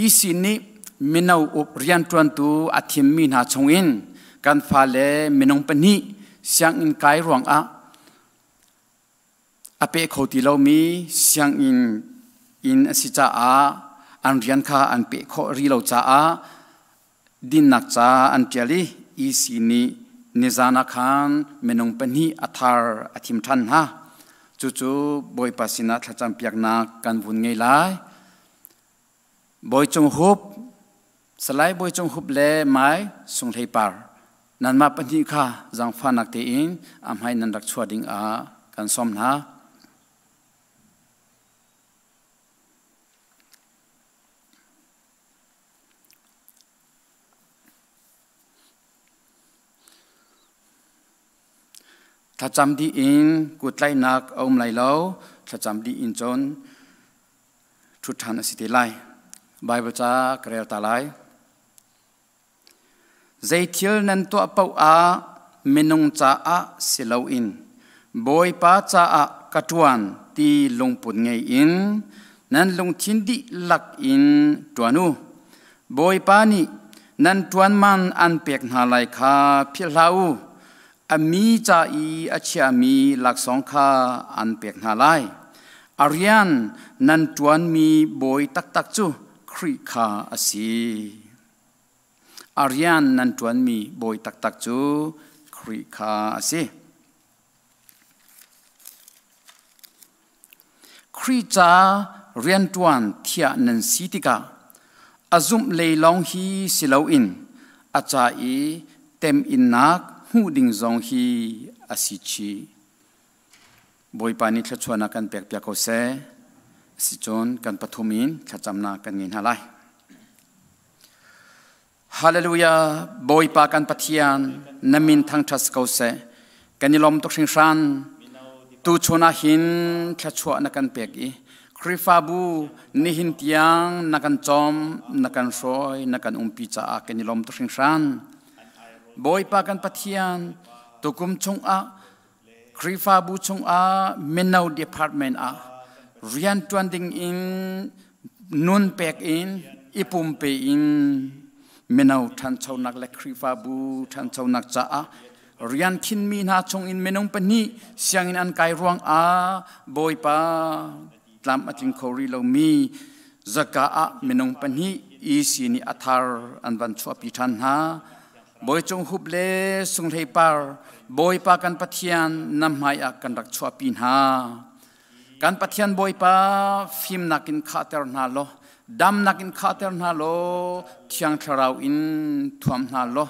EC nih mino up rianṭuantu a thimmi hna chungin kan fale minung pahnih sianginn kai ruangah a peh kho ti lomi sianginn inn a si caah an rian kha an peh khawh rih lo caah dinnak ca an ṭial i EC nih nizan ah khan minung pahnih a thar a thim ṭhan hna. Cucu Bawipa sinah thlacampiaknak kan vun ngei lai. Bawi Cung Hup, Salai Bawi Cung Hup le Mai Sung Hlei Par, nanmah pahnih kha zaangfahnak tein a hmai nan rak chuah ding ah kan sawm hna. Thlacam dih in kuttlaihnak a um lai lo. Thlacam dih in cun ṭhut ṭhan a si te lai. Baibal ca ka rel ta lai. Zeithil nan tuah paoh ah minung caah si loin Bawipa caah ka ṭuan ti lungput ngei in nan lungthin dihlak in ṭuan u. Bawipa nih nan ṭuan man an pek hna lai kha philh hlah u. A mi ca i a chiahmi laksawng kha an pek hna lai. A rian nan ṭuanmi bawi taktak cu Khrih kha a si. A rian nan ṭuanmi bawi taktak cu Khrih kha a si. Khrih ca rianṭuan thiah nan si tikah a zumh lei lawng hi si loin a ca i teminnak hmuh ding zong hi a si chih. Bawipa nih thluachuahnak kan pekpiak ko seh. Asicun kan pathum in thlacamnak kan ngei hna lai. Hallelujah! Bawipa kan Pathian, na min thangṭhat ko seh. Kan i lawm tuk hringhran. Tuchun ah hin thluachuah na kan pek i Khrihfabu nihin tiang na kan cawm, na kan hruai, na kan umpi caah kan i lawm tuk hringhran. Bawipa kan Pathian, tukum chungah Khrihfabu chungah mino department ah rianṭuan ding in nun pek in i pumpe in mino ṭhanchonak le Khrihfabu ṭhanchonak caah rian khinmi hna chungin minung pahnih sianginn an kai ruangah Bawipa tlam a tling kho rih lomi zaka ah minung pahnih EC nih a thar an van chuahpi ṭhan hna. Bawicung hup le sunghlei par Bawipa kan Pathian na hmai ah kan rak chuahpi hna. Kan Pathian Bawipa fimnak in khahter hna law, damnak in khahter hna law, Thiang Thlarau in thuam hna law,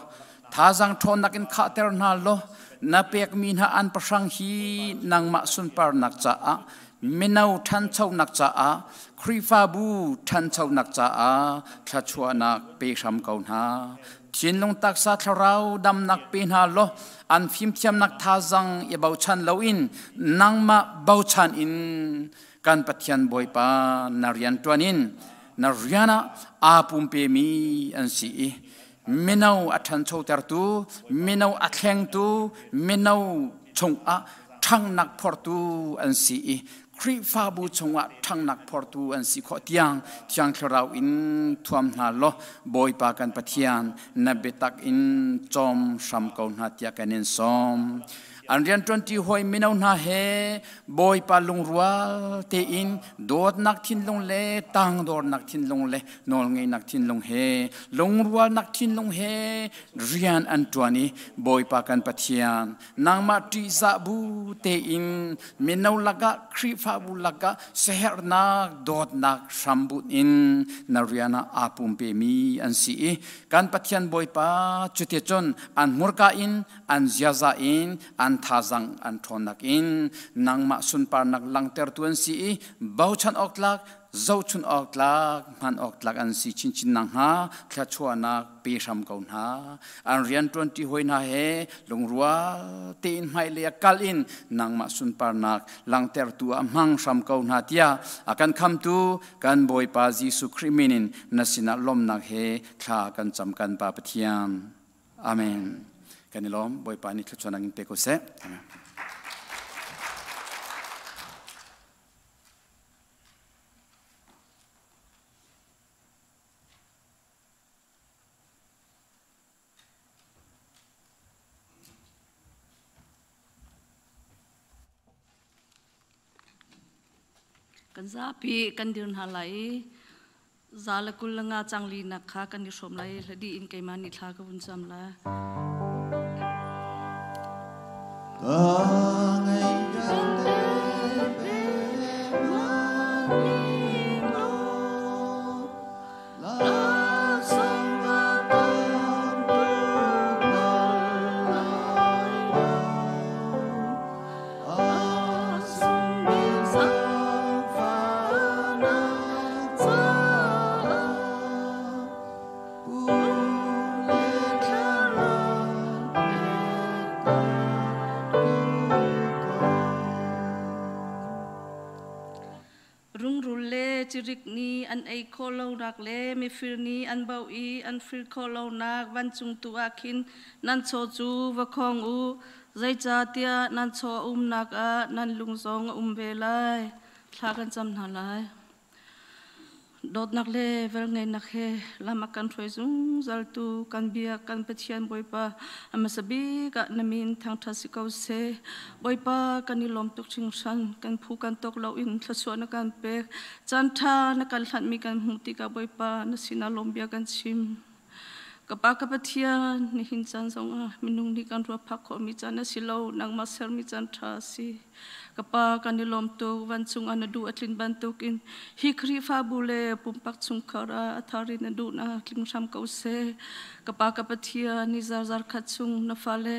thazaang ṭhawnnak in khahter hna law, na pekmi hna an pahrang hi nangmah sunparnak caah mino ṭhanchonak caah Khrihfabu ṭhanchonak caah thluachuahnak pe hram ko hna. Thinlung taksa thlarau damnak pe hna law an fimthiamnak thazang i bochan loin nangmah bochan in kan Pathian Bawipa na rian ṭuan in na rian ah aa pumpemi an si i mino a ṭhanchotertu, mino a thlengtu, mino chungah ṭhangnak phortu an si i Khrihfabu chungah ṭhangnak phortu an si khawh tiang Thiang Thlarau in thuam hna law Bawipa kan Pathian na biatak in cawm hram ko hna tiah kan in sawm. An rianṭuanṭi hawi mino hna he Bawipa lungrual tein dawtnak thinlung le tangdornak thinlung le nawlngeihnak thinlung he lungrualnak thinlung he rian an ṭuan i Bawipa kan Pathian nangmah ṭihzah bu tein mino lakah Khrihfabu lakah siaherhnak dawtnak hrambunh in na rian ah aa pumpemi an si i kan Pathian Bawipa cuticun an hmurka in an ziaza in an thazang an ṭhawnnak in nangmah sunparnak langhtertu an si i bochan awk tlak zohchun awk tlak hman awk tlak an si chinchin nakhnga thluachuahnak pe hram ko hna. An rianṭuanṭi hawi hna he lungrual tein hmailei a kal in nangmah sunparnak langhtertu ah hmang hram ko hna tiah a kan khamtu kan Bawipa Jesuh Khrih min in na sinah lawmhnak he thla kan cam kan Pa Pathian. Amen. Kan i lawm. Bawipa nih thluachuahnak in pe ko seh. Amen. Kan zapi kan dir hna lai i za le 25 cang li nak kha kan i hrawm lai i hladi in keimah nih thla ka vun cam lai. Rungrul le cirik nih an ei khawh lonak le mifir nih an bauh i an fir khawh lonak vancung tu ah khin nan chaw cu va khong u. Zeicahtiah nan chaw a umnak ah nan lung zong a um ve lai. Thla kan cam hna lai. Dawtnak le velngeihnak he lam a kan hruai zungzaltu kan biak kan Pathian Bawipa a hmasa bik ah na min thangṭhat si ko seh. Bawipa kan i lawm tuk hringhran. Kan phu kan tawk loin thluachuah na kan pek. Caan ṭha na kan hlanhmi kan hmuh tikah Bawipa na sinah lawm bia kan chim. Ka Pa ka Pathian, nihin caan zongah minung nih kan ruah phak khawhmi caan a si lo, nangmah sermi caan ṭha a si. Ka Pa, kan i lawm tuk, vancung ah na duh a tlin bantukin hi Khrihfabu le pumpak chungkhar ah a thar in na duhnak tling hram ko seh. Ka Pa ka Pathian, ni zarzar khat chung na fale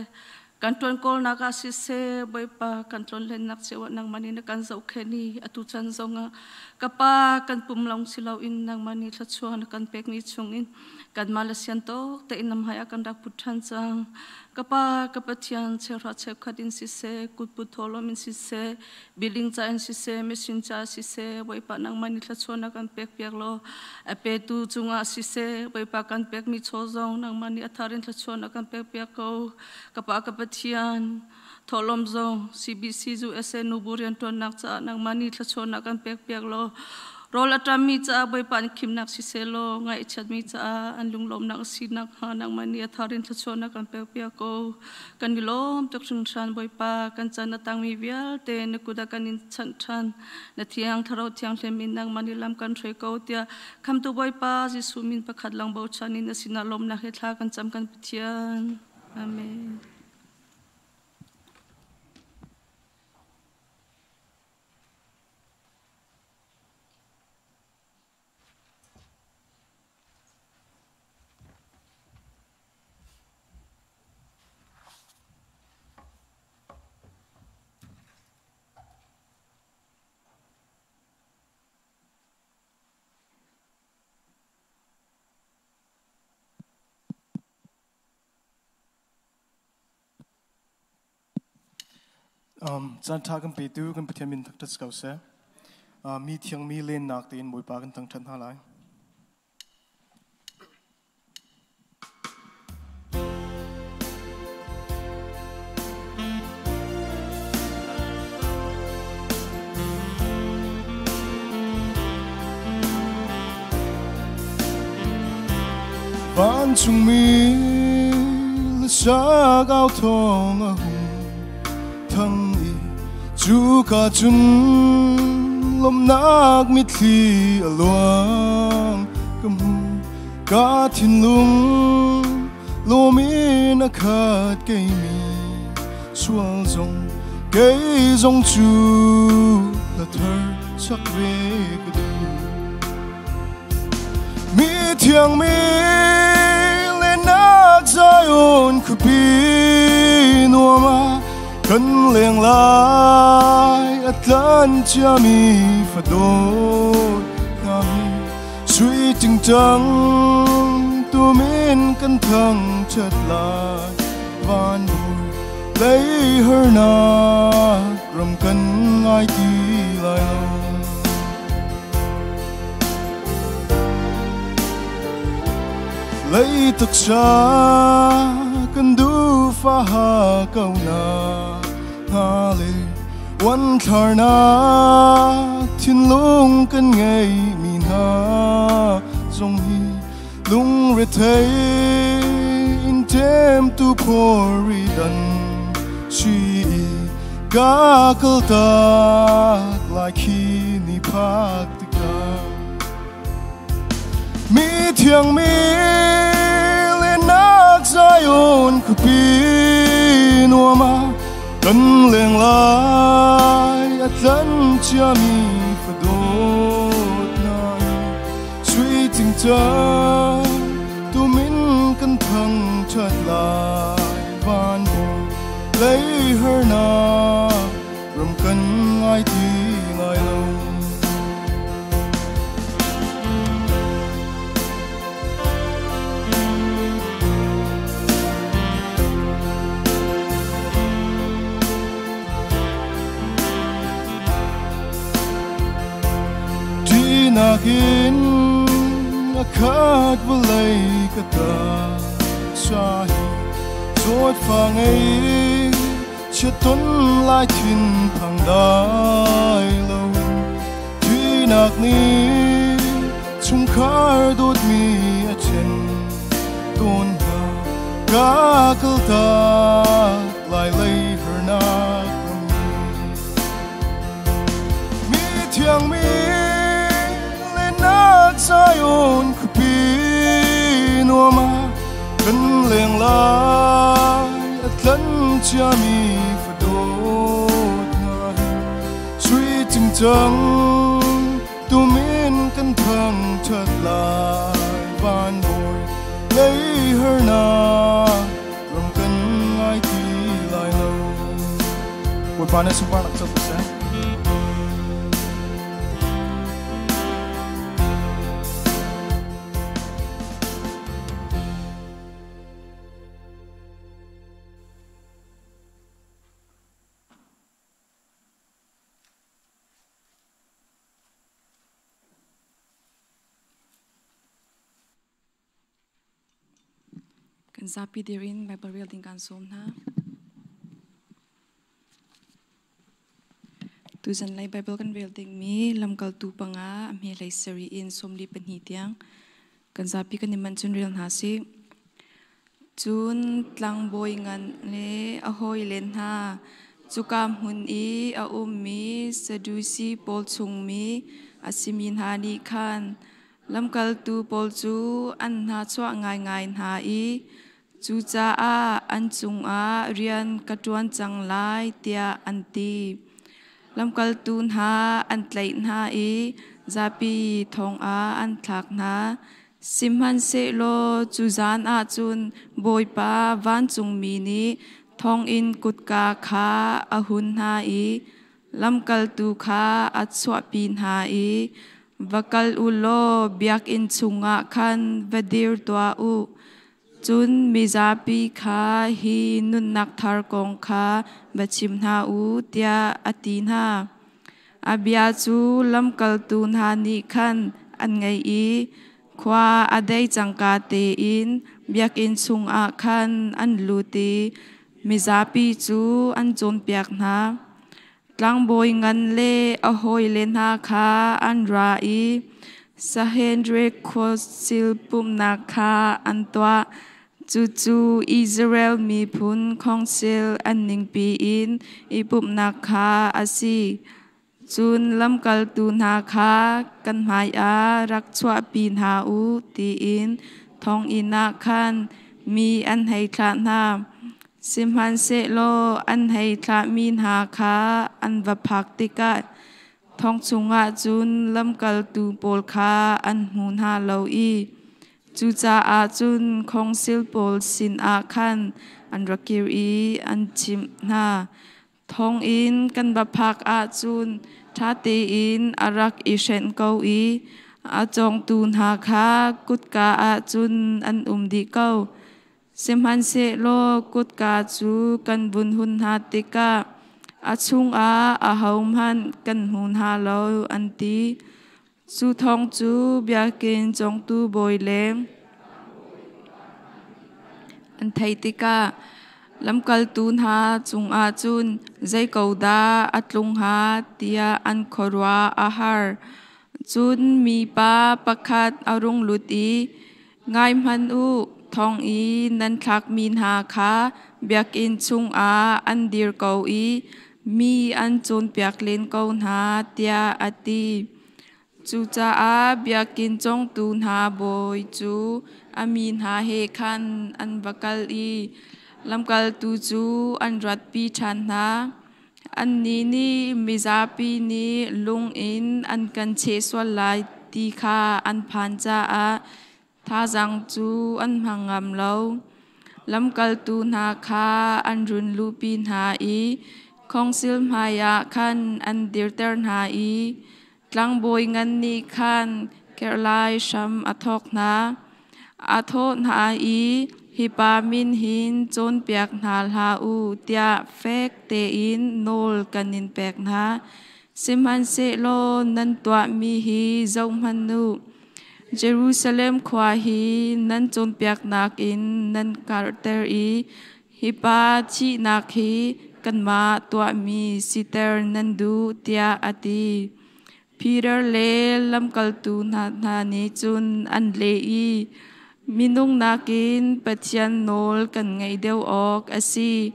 kan ṭuan kawlnak ah siseh, Bawipa kan tlonlennak cio ah nangmah nih na kan zohkhenh i atu chan zongah ka Pa kan pum lawng si loin nangmah nih thluachuah na kan pekmi chungin kanmah le sian tawk tein na hmai ah kan rak put ṭhan cang. Ka Pa ka Pathian, cheuhra cheukhat in siseh, kutput thawhlawm in siseh, building ca in siseh, machine ca siseh, Bawipa nangmah nih thluachuah na kan pekpiak law a petu cungah siseh, Bawipa kan pekmi chaw zong nangmah nih a thar in thluachuah na kan pekpiak ko. Ka Pa ka Pathian, thawhlawm zong CBC USA nubu rianṭuannak caah nangmah nih thluachuahnak kan pekpiak law rawl a ṭammi caah Bawipa an khimnak siseh law ngaihchiatmi caah an lunglawmnak a si nakhnga nangmah nih a thar in thluachuahnak kan pekpiak ko. Kan i lawm tuk hringhran Bawipa, kan chan a tangmi vialte na kut ah kan in chanh ṭhan. Na thiang Thlarau Thianghlim in nangmah nih lam kan hruai ko tiah Khamtu Bawipa Jesuh min pakhat lang bochan in na sinah lawmnak he thla kan cam kan Pathian. Amen. Caan ṭha kan petu kan Pathian min thangṭhat si ko seh. Mi thiangmi lennak tein Bawipa kan thangṭhat hna lai. Vancungmi hlasak au thawng a hung thang i cuka cun lawmhnak mitthli a luang ka hmu. Ka thinlung lawm in a khat keimi sual zong kei zong cu hla thar sak ve ka duh. Mi thiang mi lennak Zion khuapi nuam ah kan leng lai a tlan ciami fadawt hna hi sui tingtang tumin kan thangṭhat lai van bawi lei harnak ram kan ngai ti lai lo. Lei taksa kan duhfa kaunak hna le uanthlarnak thinlung kan ngeimi hna zong hi lungrethei in ṭemtu phorridan si i ka kaltak lai khi ni phak tikah. Mi thiang mi lennak Zion khuapi nuam ah kan leng lai a tlan ciami fadawt hna sui tingtang tumin kan thangṭhat lai van bawi lei harnak ram kan ngai ti lai lo. Ṭihnak in a khat vawlei ka taksa hi zawtfa ngei chiat ton lai thinphang dai loin thihnak nih chungkhar dawtmi a ṭhen tawn hna ka kaltak lai lei harnak rammi. Mi thiang mi lennak Zion khuapi nuam ah kan leng lai a tlan ciami fadawt hna hi sui tingtang tumin kan thangṭhat lai van bawi lei harnak ram kan ngai ti lai lo. Bawipa nih sunparnak co ko seh. Kan zapi dir in Bible rel ding kan sawm hna. Tuzan lei Bible kan rel dingmi lamkaltu panga a hme hlei sarih in 42 tiang kan zapi kan i manh cun rel hna sih. Cun tlangbawi ngan le a hawile hna cuka hmun i a ummi Sadusi pawl chungmi a simi hna nih khan lamkaltu pawl cu an hnahchuah ngaingai hna i cucaah an cungah rian ka ṭuan cang lai tiah an ti. Lamkaltu hna an tlaih hna i zapi thong ah an thlak hna. Sihmanhsehlaw cu zan ah cun Bawipa vancungmi nih thonginn kutka kha a hun hna i lamkaltu kha a chuahpi hna i, Va kal u law biakinn chungah khan va dir tuah u. Cun mizapi kha hi nunnak thar kong kha va chim hna u, tiah a ti hna. A bia cu lamkaltu hna nih khan an ngaih i khua a dei cangka tein biakinn chungah khan an lut i mizapi cu an cawnpiak hna. Tlangbawi ngan le a hawile hna kha an ra i Sanhedrin Council pumhnak kha an tuah. Cucu Israel miphun Council an ningpi in i pumhnak kha a si. Cun lamkaltu hna kha kan hmaiah rak chuahpi hna u tiin thonginn ah khan mi an hei thlah hna. Sihmanhsehlaw an hei thlahmi hna kha an va phak tikah thong chungah cun lamkaltu pawl kha an hmu hna lo i cucaah cun khongsil pawl sinah khan an ra kir i an chimh hna. Thonginn kan va phak ahcun ṭha tein a rak i hrenh ko i a cawngtu hna kha kutka ah cun an um dih ko. Sihmanhsehlaw kutka cu kan vun hun hna tikah a chungah ahohmanh kan hmu hna lo, an ti. Cu thawng cu biakinn cawngtu bawi le an theih tikah lamkaltu hna cungah cun zei ko dah a tlung hnga tiah an khuaruah a har. Cun mipa pakhat a rung lut i, Ngai hmanh u, thong i nan thlakmi hna kha biakinn chungah an dir ko i mi an cawnpiak len ko hna, tiah a ti. Cucaah biakinn cawngtu hna bawi cu a mi hna he khan an va kal i lamkaltu cu an ratpi ṭhan hna. Annih nih mizapi nih lung in an kan cheh sual lai ti kha an phan caah Thazaang cu an hmang ngam lo. Lamkaltu hna kha an run luhpi hna i khongsil hmaiah khan an dirter hna i tlangbawi ngan nih khan kherhlai hram a thawk hna. A thawh hna i, Hi pa min hin cawnpiak hna hlah u tiah fek tein nawl kan in pek hna. Sihmanhsehlaw nan tuahmi hi zohhmanh u. Jerusalem khua hi nan cawnpiaknak in nan karhter i hi pa thihnak hi kanmah tuahmi siter nan duh, tiah a ti. Peter le lamkaltu hna hna nih cun an leh i, Minung nakin Pathian nawl kan ngaih deuh awk a si.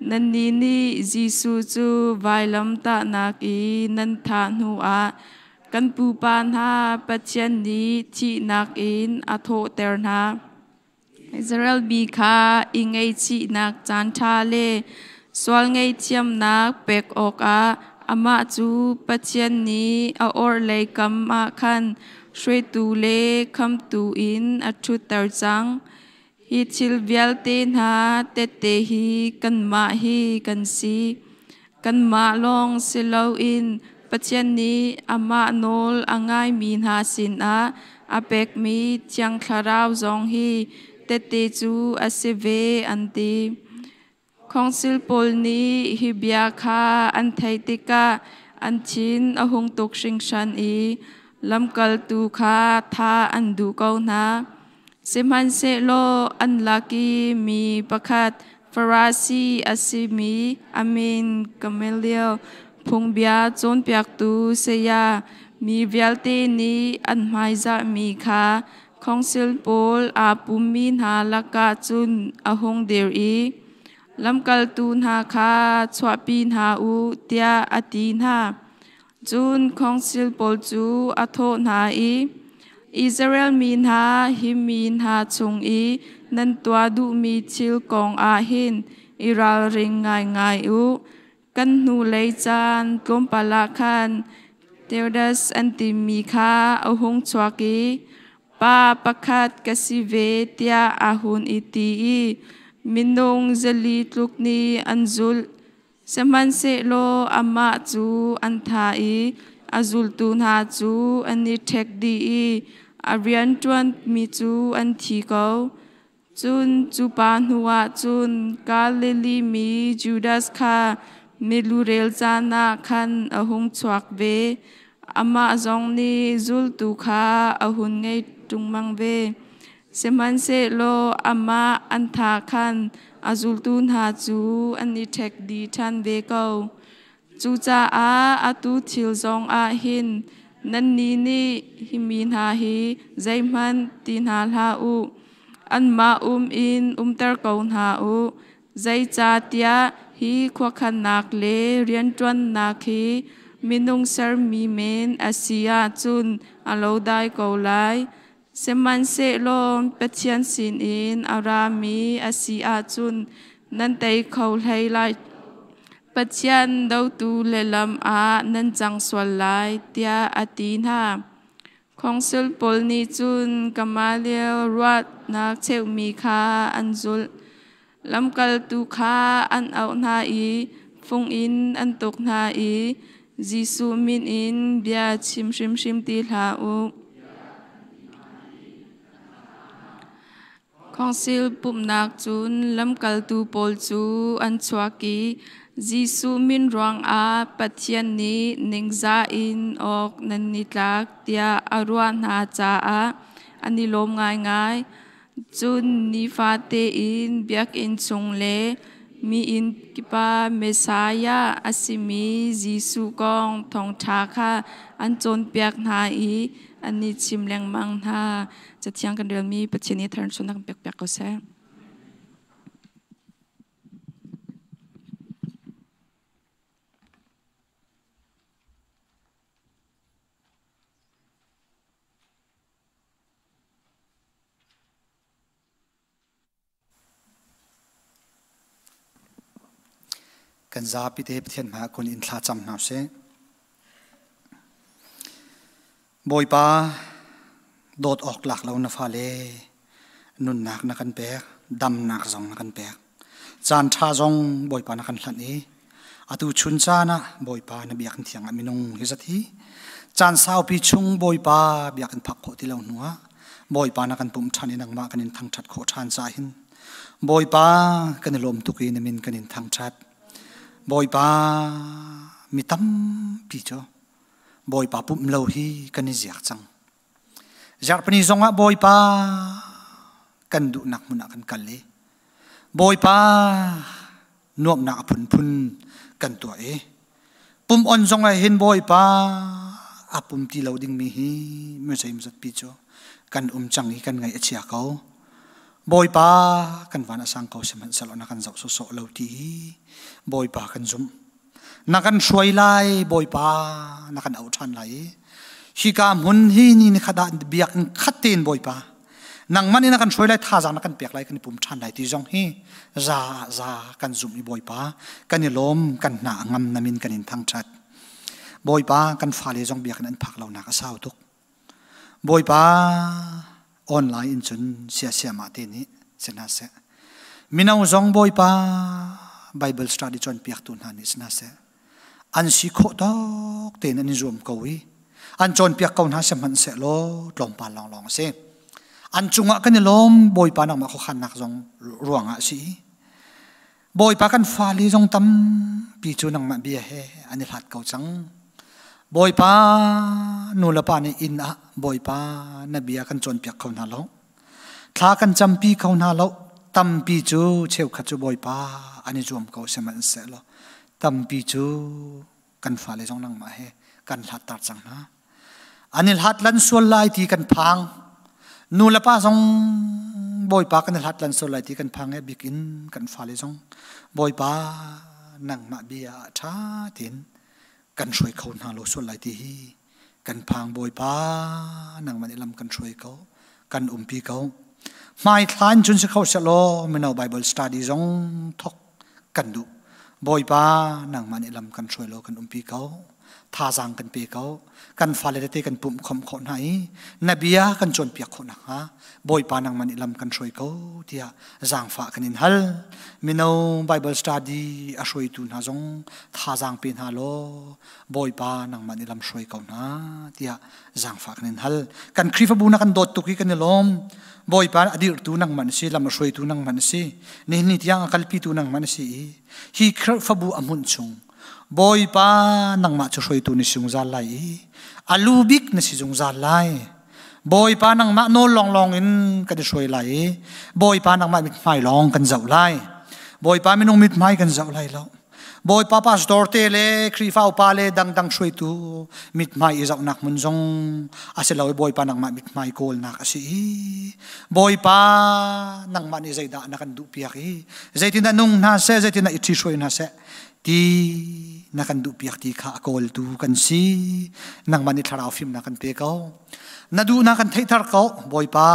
Nannih nih Jesuh cu vailamtahnak i nan thah hnuah Kan pupa hna Pathian nih thihnak in a thawhter hna. Israel mi kha i ngaihchihnak caanṭha le sual ngaihthiamnak pek awkah amah cu Pathian nih a orhlei kam ah khan hruaitu le khamtu in a ṭhutter cang. Hi thil vialte hna tehte hi kanmah hi kan si. Kanmah lawng si loin Pathian nih amah nawl a ngaimi hna sinah a pekmi Thiang Thlarau zong hi tehte cu a si ve, an ti. Khawngsil pawl nih hi bia kha an theih tikah an thin a hung tuk hringhran i lamkaltu kha thah an duh ko hna. Sihmanhsehlaw an lak i mi pakhat Farasi a simi a min Gamaliel phungbia cawnpiaktu saya mi vialte nih an hmaizahmi kha Khawngsil pawl aa pummi hna lakah cun a hung dir i lamkaltu hna kha chuahpi hna u tiah a ti hna. Cun khawngsil pawl cu a thawh hna i, Israel mi hna, hi mi hna chung i nan tuah duhmi thil kong ah hin i ralring ngaingai u. Kan hnulei caan tlawmpal ah khan Theudas an timi kha a hung chuak i pa pakhat ka si ve tiah aa hun i ti i minung 400 tluk nih an zulh. Sihmanhsehlaw amah cu an thah i a zultu hna cu an i ṭhek dih i a rianṭuanmi cu an thi ko. Cun cu pa hnuah cun Galilee mi Judas kha milurel caan ah khan a hung chuak ve. Amah zong nih zultu kha a hun ngei ṭungmang ve. Sihmanhsehlaw amah an thah khan a zultu hna cu an i ṭhek dih ṭhan ve ko. Cucaah atu thil zong ah hin Nannih nih hi mi hna hi zeihmanh ti hna hlah u. Anmah um in umter ko hna u. Zeicahtiah hi khuakhannak le rianṭuannak hi minung sermi men a si ahcun a lo dai ko lai. Sihmanhsehlaw Pathian sinin a rami a si ahcun nan tei kho hlei lai. Pathian dotu lehlam ah nan cang sual lai, tiah a ti hna. Khawngsil pawl nih cun Gamaliel ruahnak cheuhmi kha an zulh. Lamkaltu kha an auh hna i fung in an tuk hna i Jesuh min in bia chim hrimhrim ti hlah u. Khawngsil pumhnak cun lamkaltu pawl cu an chuak i Jesuh min ruangah Pathian nih ningzah in awk nan i tlak tiah a ruah hna caah an i lawm ngaingai. Cun nifate in biakinn chung le mi inn kip ah Messiah a simi Jesuh kong thawngṭha kha an cawnpiak hna i an i chim lengmang hna. Cathiang kan relmi Pathian nih tharchuahnak kan pekpiak ko seh. Kan zapi te Pathian hmai kun in thla cam hna usih. Bawipa dawt awk lak lo na fale nunnak na kan pek, damnak zong na kan pek. Caan ṭha zong Bawipa na kan hlanh i atu chun caan ah Bawipa na biakinn thiang ah minung hi zat hi caan saupi chung Bawipa biakinn phak khawh ti lo hnu ah Bawipa na kan pumh ṭhan i nangmah kan in thangṭhat khawh ṭhan caah hin Bawipa kan i lawm tuk i na min kan in thangṭhat. Bawipa mi tampi cu Bawipa pumh lo hi kan i ziak cang. Zarhpini zongah Bawipa kan duhnak hmun ah kan kal i Bawipa nuamhnak a phunphun kan tuah i pum on zong ah hin Bawipa a pum ti lo dingmi hi mizei pi cu kan um cang i kan ngaih a chia ko. Bawipa kan van a sang ko sihmanhsehlaw na kan zoh sawsawh lo ti hi Bawipa kan zumh. Na kan hruai lai Bawipa na kan auh ṭhan lai i hika hmun hi ni ni khat ah biakinn khat tein Bawipa nangmah nih na kan hruai lai thazaang na kan pek lai kan i pum ṭhan lai ti zong hi za za kan zumh i Bawipa kan i lawm kan hna a ngam namin kan in thangṭhat Bawipa kan fale zong biakinn an phak lonak a sau tuk Bawipa online in cun siasiamah te nih si hna seh. Mino zong Bawipa Bible study cawnpiaktu hna nih si hna seh. An si khawh tawk tein an i zuam ko i an cawnpiak ko hna sihmanhsehlaw tlawmpal lawnglawng a si. An cungah kan i lawm Bawipa nangmah khuakhannak zong ruangah a si. Bawipa kan fale zong tampi cu nangmah bia he an i hlat ko cang. Bawipa nu le pa nih inn ah Bawipa na bia kan cawnpiak kho hna lo. Thla kan campi kho hna lo. Tampi cu cheukhat cu Bawipa an i zuam ko sihmanhsehlaw tampi cu kan fale zong nangmah he kan hlattar cang hna. An i hlat lan sual lai ti kan phang. Nu le pa zong Bawipa kan i hlat lan sual lai ti kan phang i bikin kan fale zong Bawipa nangmah bia ah ṭha tein kan hruai kho hna lo sual lai ti hi kan phang Bawipa nangmah nih lam kan hruai ko kan umpi ko. Hmai thla in cun si kho sehlaw mino Bible study zong thok kan duh. Bawipa nangmah nih lam kan hruai law kan umpi ko. Thazaang kan pe ko. Kan fale tete kan pumh khom khawh hna i na bia kan cawnpiak khawh nakhnga Bawipa nangmah nih lam kan hruai ko tiah zaangfah kan in hal. Mino Bible study a hruaitu hna zong thazaang pe hna law Bawipa nangmah nih lam hruai ko hna tiah zaangfah kan in hal. Kan Khrihfabu na kan dawt tuk i kan i lawm. Bawipa a dirhtu nangmah na si, lam a hruaitu nangmah na si, nihin ni tiang a kalpitu nangmah na si i hi Khrihfabu a hmunh chung Bawipa nangmah cu hruaitu na si zungzal lai i a lu bik na si zungzal lai. Bawipa nangmah nawl lawnglawng in kan i hruai lai i Bawipa nangmah mithmai lawng kan zoh lai. Bawipa minung mithmai kan zoh lai lo. Bawipa pastor te le Khrihfa upa le dangdang hruaitu mithmai i zohnak hmun zong a si lo i Bawipa nangmah mithmai kawlnak a si i Bawipa nangmah nih zeidah na kan duhpiak i zeitindah nung hna seh zeitindah i ṭhihruai hna seh ti na kan duhpiak ti kha a kawltu kan si. Nangmah nih thlarau fimnak kan pe ko. Na duhnak kan theihter ko Bawipa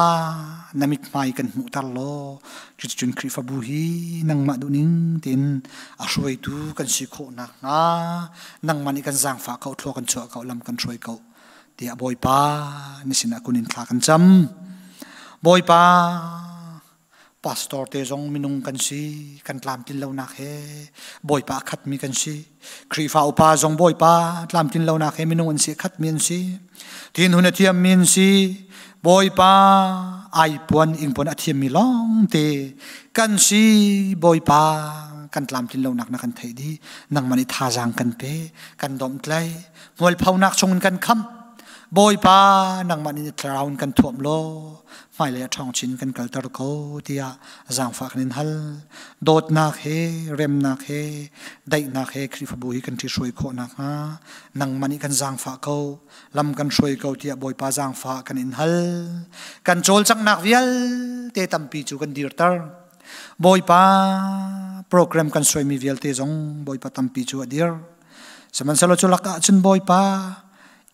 na mithmai kan hmuhter law cuticun Khrihfabu hi nangmah duhning tein a hruaitu kan si khawh nakhnga nangmah nih kan zaangfah ko thlua kan chuah ko lam kan hruai ko tiah Bawipa na sinah kun in thla kan cam. Bawipa Pastor te zong minung kan si, kan tlamtlin lonak he Bawipa a khatmi kan si. Khrihfa upa zong Bawipa tlamtlin lonak he minung an si, khatmi an si. Thinhun a thiammi an si. Bawipa ai puan ingpuan a thiammi lawng te kan si. Bawipa kan tlamtlin lonak na kan theih dih. Nangmah nih thazaang kan pe, kan domhtlai, hmualphonak chungin kan khamh. Bawipa nangmah nih thlarau in kan thuam law hmailei a ṭhawng chin kan kalter ko tiah zaangfah kan in hal. Dawtnak he, remnak he, daihnak he Khrihfabu hi kan ṭhihruai khawh nakhnga nangmah nih kan zaangfah ko, lam kan hruai ko tiah Bawipa zaangfah kan in hal. Kan cawlcanghnak vialte tampi cu kan dirter. Bawipa program kan suaimi vialte zong Bawipa tampi cu a dir. Sihmanhsehlaw cu lakah cun Bawipa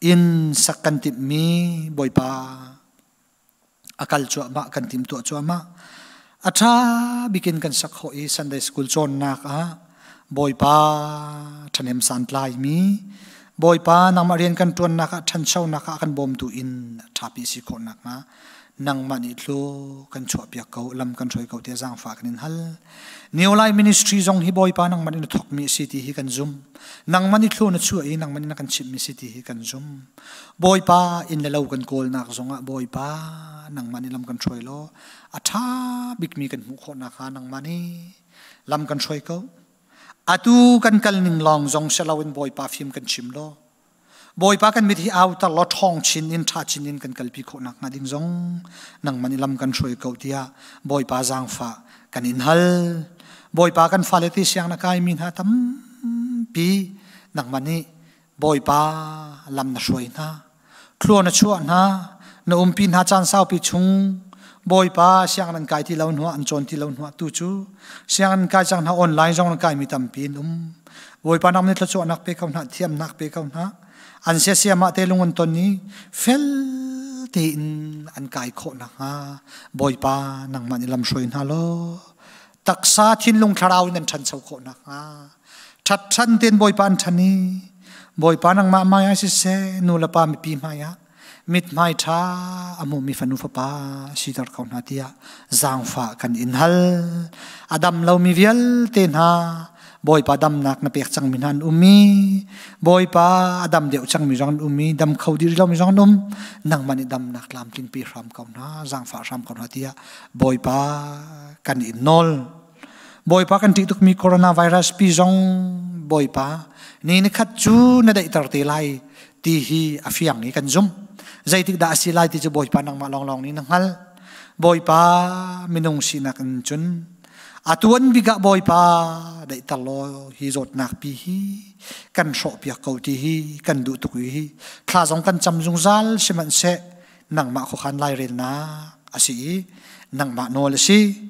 inn sak kan timhmi Bawipa a kal cuahmah kan timtuah cuahmah a ṭha bikin kan sak khawh i Sunday school cawnnak ah Bawipa ṭhahnem santlaimi Bawipa nangmah rian kan ṭuannak ah ṭhanchonak ah kan bawmtu in ṭhapi si khawh nakhnga nangmah nih thlu kan chuahpiak ko lam kan hruai ko tiah zaangfah kan in hal New Life Ministry zong hi Bawipa nangmah nih na thawkmi a si ti hi kan zum nangmah nih thlu na chuah i nangmah nih na kan chimhmi si ti hi kan zum Bawipa inn le lo kan kawlnak zongah Bawipa nangmah nih lam kan hruai law a ṭha bikmi kan hmuh khawh nakhnga nangmah nih lam kan hruai ko. Atu kan kal ning lawng zong si loin Bawipa fim kan chim law Bawipa kan mit hi auter law ṭhawng chin in ṭha chin in kan kalpi khawh nakhnga ding zong nangmah nih lam kan hruai ko tiah Bawipa zaangfah kan in hal. Bawipa kan fale ti siang na kaimi hna tampi nangmah nih Bawipa lam na hruai hna thlua na chuah hna na umpi hna caan saupi chung Bawipa sianginn an kai ti lo hnuah an cawn ti lo hnuah tu cu sianginn kai cang hna online zong an kaimi tampi an um Bawipa nang nih thluachuahnak pe ko hna thiamnak pe ko hna an siasiamah te lung an ton i fel tein an kai khawh nakhnga Bawipa nangmah nih lam hruai hna law taksa thinlung thlarau in an ṭhancho khawh nakhnga Ṭhat ṭhan tein Bawipa an ṭhan i Bawipa nangmah hmaiah siseh nu le pa mipi hmaiah mithmai ṭha a hmumi fanu fapa siter ko hna tiah zaangfah kan in hal. A dam lomi vialte hna Bawipa damnak na pek cangmi hna an um i Bawipa a dam deuh cangmi zong an um i dam kho dih lomi zong an um nangmah nih damnak tlamtling pe hram ko hna zaangfah hram ko hna tiah Bawipa kan in nawl. Bawipa kan ṭih tukmi coronavirus pi zong Bawipa ni ni khat cu na daihter te lai ti hi a fiang i kan zumh. Zeitik dah a si lai ti cu Bawipa nangmah lawnglawng nih na hngalh. Bawipa minung sinak in cun a tuan bik ah Bawipa daihter law hi zawtnak pi hi kan hrawhpiak ko ti hi kan duh tuk i hi thla zong kan cam zungzal sihmanhseh nangmah khuakhan lairelnak a si i nangmah nawl a si.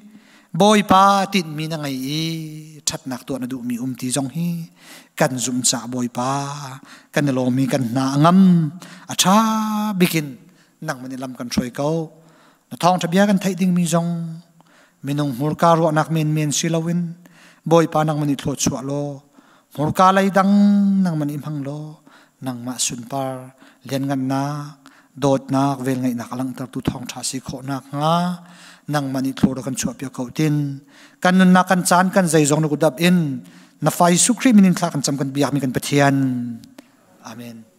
Bawipa tinhmi na ngei i ṭhatnak tuah na duhmi um ti zong hi kan zumh caah Bawipa kan i lawm i kan hna a ngam a ṭha bikin nangmah nih lam kan hruai ko na thawngṭha bia kan theih dingmi zong minung hmurka ruahnak menmen si loin Bawipa nangmah nih thluachuah law hmurka lei dang nangmah nih hmang law nangmah sunpar lianngannak dawtnak velngeihnak a langhtertu thawngṭha si khawh nakhnga nangmah nih thlawr kan chuahpiak ko tin kan nunnak kan caan kan zeizong na kutdap in na fa Jesuh Khrih min in thla kan cam kan biakmi kan Pathian amen.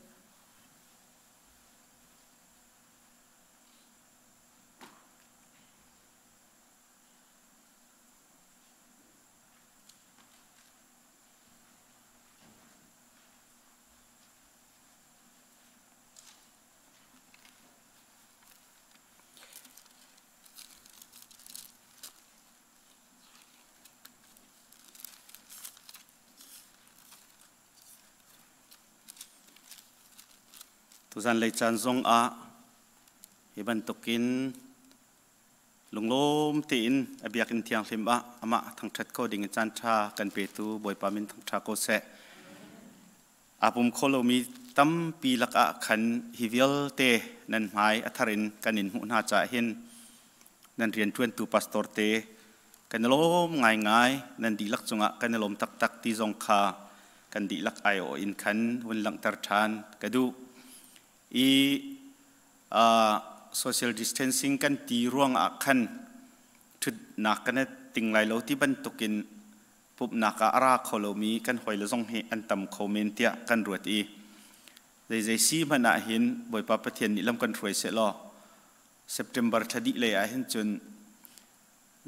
Tuzan lei caan zong ah hi bantukin lunglawm tein a biakinn thianghlim ah amah thangṭhat ko ding in caan ṭha kan petu Bawipa min thangṭha ko seh. Aa pum kho lomi tampi lakah khan hi vialte nan hmai a thar in kan in hmuh hna caah hin nan rianṭuantu pastor te kan i lawm ngaingai, nan dihlak cungah kan i lawm taktak ti zong kha kan dihlak aiawh in khan hun langhter ṭhan ka duh. I social distancing kan ti ruangah khan ṭhutnak kan i ting lai lo ti bantukin pumhnak ah a ra kho lomi kan hawile zong hi an tam kho men tiah kan ruat i zeizei si hmanh ah hin Bawipa Pathian nih lam kan hruai seh law September thla dih lei ah hin cun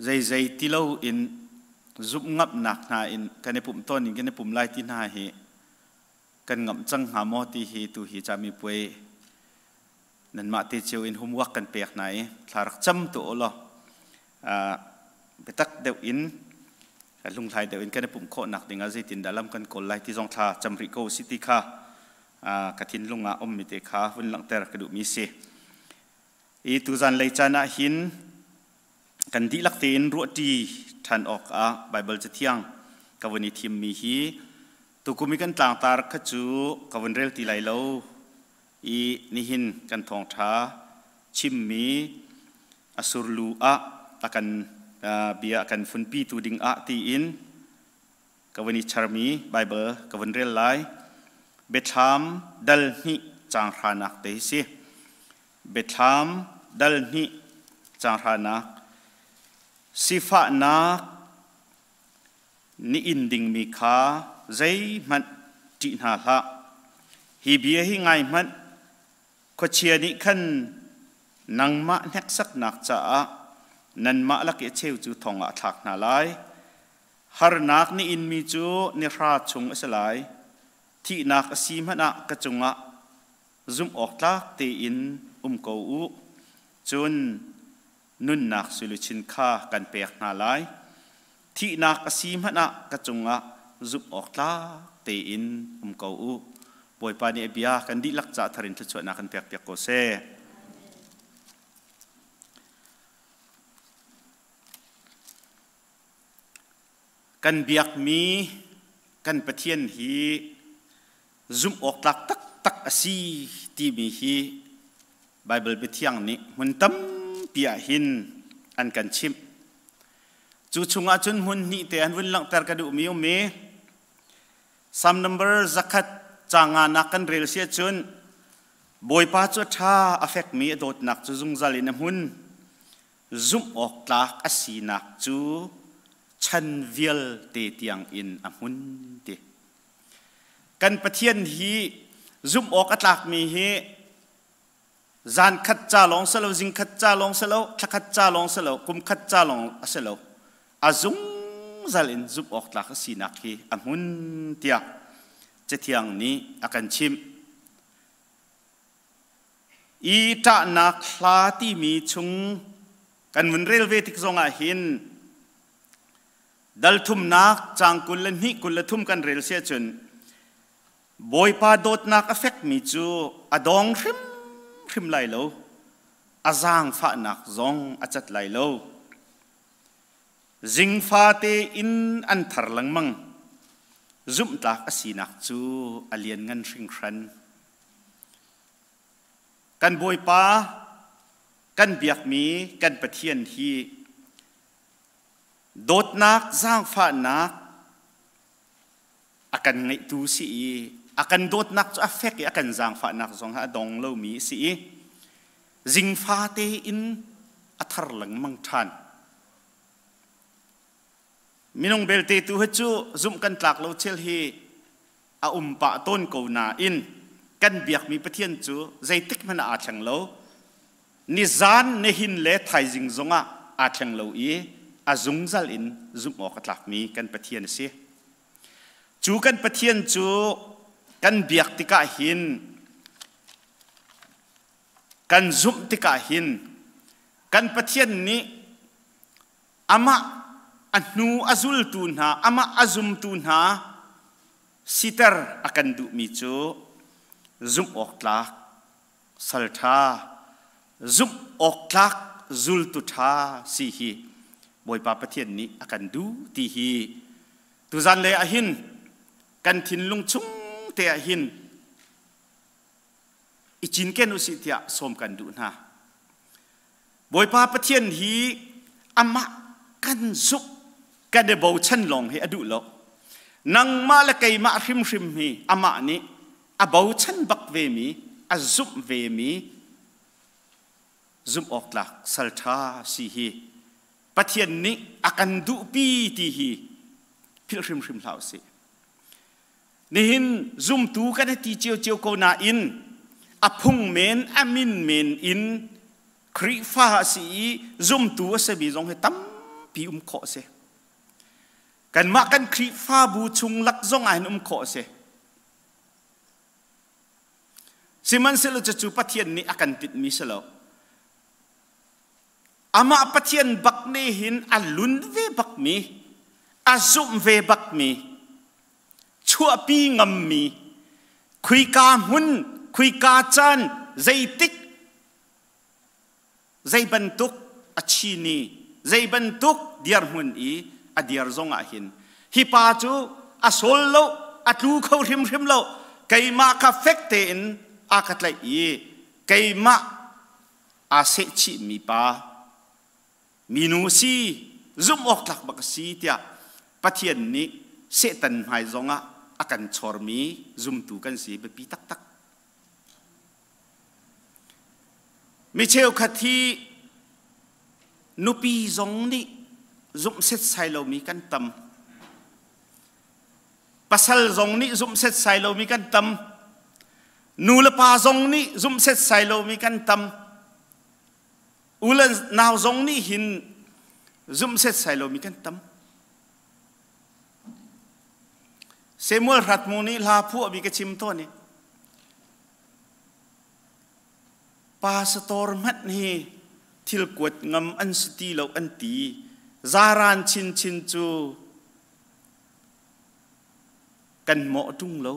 zeizei ti lo in zumh ngamhnak hna in kan i pumh tawn in kan i pum lai ti hna hi kan ngamh cang hnga maw ti hi tu hi cami puai nanmah te cio in homework kan pek hna i thla rak cam tu u law biatak deuh in hlunghlai deuh in kan i pumh khawhnak dingah zeitindah lam kan kawl lai ti zong thla cam rih ko si ti kha ka thinlung ah ummi te kha vun langhter ka duhmi si. I tuzan lei caan ah hin kan dihlak tein ruahṭi ṭhan awkah Baibal Cathiang ka vun i thimmi hi tukum i kan tlangtar kha cu ka vun rel ti lai lo i nihin kan thawngṭha chimmi a surlu ah a kan bia a kan funpitu ding ah tiin ka vun i charmi Baibal ka vun rel lai. Biathlam dal hnih caang hranak te hi si. Biathlam dal hnih caang hranak sifahnak ni in dingmi kha zeihmanh ṭih hna hlah. Hi bia hi ngai hmanh, khuachia nih khan nangmah hneksaknak caah nanmah lak i a cheu cu thong ah a thlak hna lai. Harnak ni inmi cu ni hra chung a si lai. Thihnak a si hmanh ah ka cungah zumh awk tlak tein um ko u. Cun nunnak suluchin kha kan pek hna lai. Thihnak a si hmanh ah ka cungah zumh awk tlak tein um ko u. Bawipa nih a bia kan dihlak ca thar in thluachuahnak kan pekpiak ko seh. Kan biakmi kan Pathian hi zumh awk tlak taktak a si timi hi Baibal biathiang nih hmun tampi ah hin an kan chimh. Cu chungah cun hmun hnih te an vun langhter ka duhmi um i Psalm number 100 ca nganak kan rel si ahcun Bawipa cu a ṭha a fekmi a dawtnak cu zungzal in a hmun. Zumh awk tlak a sinak cu chan vialte tiang in a hmun ti. Kan Pathian hi zumh awk a tlakmi hi zan khat ca lawng si lo, zing khat ca lawng si lo, thla khat ca lawng si lo, kum khat ca lawng a si lo. A zungzal in zumh awk tlak a sinak hi a hmun tiah Cathiang nih a kan chimh. I ṭahnak hla timi chung kan vun rel ve tik zongah hin dal thumnak caang 22 23 kan rel si ahcun Bawipa dawtnak a fekmi cu a dong hrimhrim lai lo, a zaangfahnak zong a cat lai lo. Zingfate in an thar lengmang. Zumhtlak a sinak cu a lianngan hringhran. Kan Bawipa kan biakmi kan Pathian hi dawtnak zaangfahnak a kan ngeihtu si i a kan dawtnak cu a fek i a kan zaangfahnak zong a dong lomi si i zingfate in a thar lengmang ṭhan. Minung belte tu hi cu zumh kan tlak lo thil hi a um pah tawn ko nain kan biakmi Pathian cu zeitik hmanh ah aa thleng lo. Nizan, nihin le thaizing zongah aa thleng lo i a zungzal in zumh awk a tlakmi kan Pathian a si. Cu kan Pathian cu kan biak tikah hin kan zumh tikah hin kan Pathian nih amah a hnu a zultu hna, amah a zumtu hna siter a kan duhmi cu zumh awk tlak Sal ṭha, zumh awk tlak zultu ṭha si hi Bawipa Pathian nih a kan duh ti hi tuzan lei ah hin kan thinlung chung te ah hin i cinken usih tiah sawm kan duh hna. Bawipa Pathian hi amah kan zumh kan i bochan lawng hi a duh lo. Nangmah le keimah hrimhrim hi amah nih a bochan bak ve mi, a zumh ve mi zumh awk tlak sal ṭha si hi Pathian nih a kan duhpi ti hi philh hrimhrim hlah usih. Nihin zumtu kan i ti ciocio ko nain a phung men a min men in Khrihfa a si i zumtu a simi zong hi tampi um khawh a si. Kanmah kan Khrihfabu chung lak zong ah hin um khawh a si. Sihmanhsehlaw cucu Pathian nih a kan tinhmi si lo. Amah Pathian bak nih hin a lun ve bakmi, a zumh ve bakmi, chuahpi ngammi, khuika hmun, khuika caan, zeitik, zei bantuk a chini, zei bantuk dirhmun i a dir zong ah hin hi pa cu a sawl lo, a tlu kho hrimhrim lo, keimah kha fek tein a ka tlaih i keimah aa sehchihmi pa minu si zumh awk tlak bak a si tiah Pathian nih Satan hmai zongah a kan chormi zumtu kan si biapi taktak. Mi cheukhat hi nupi zong nih zumh setsai lomi kan tam. Pasal zong nih zumh setsai lomi kan tam. Nu le pa zong nih zumh setsai lomi kan tam. U le nau zong nih hin zumh setsai lomi kan tam. Samuel Hratmu nih hla phuahmi ka chim tawn i pastor hmanh hi thil kuat ngam an si ti lo an ti. Zaran chinchin cu kan mawh ṭung lo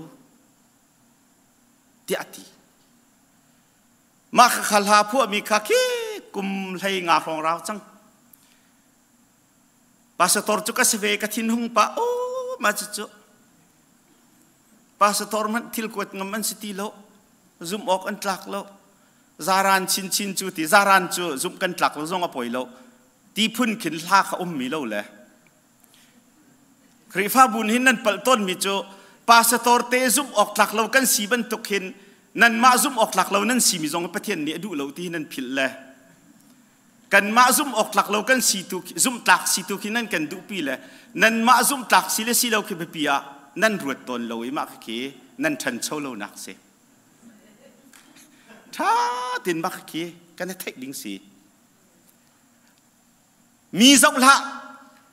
tiah a ti. Mah kha hla phuahmi kha khi kum hlei nga hrawng rau cang. Pastor cu ka si ve ka thinhung pah o ma cu cu pastor hmanh thil kuat ngam an si ti lo zumh awk an tlak lo zaran chinchin cu ti zaran cu zumh kan tlak lo zong a poi lo ti phun khin hla kha ummi lo le Khrihfabu nih hin nan palh tawnmi cu pastor te zumh awk tlak lo kan si bantuk hin nanmah zumh awk tlak lo nan simi zong Pathian nih a duh lo ti hi nan philh le kanmah zumh awk tlak lo kan si tu zumh tlak si tu khi nan kan duhpi le nanmah zumh tlak si le si lo khi biapi ah nan ruat tawn lo i mah khi nan ṭhancho lonak si ṭha tin mah khi kan i theih ding si Mi zoh hlah,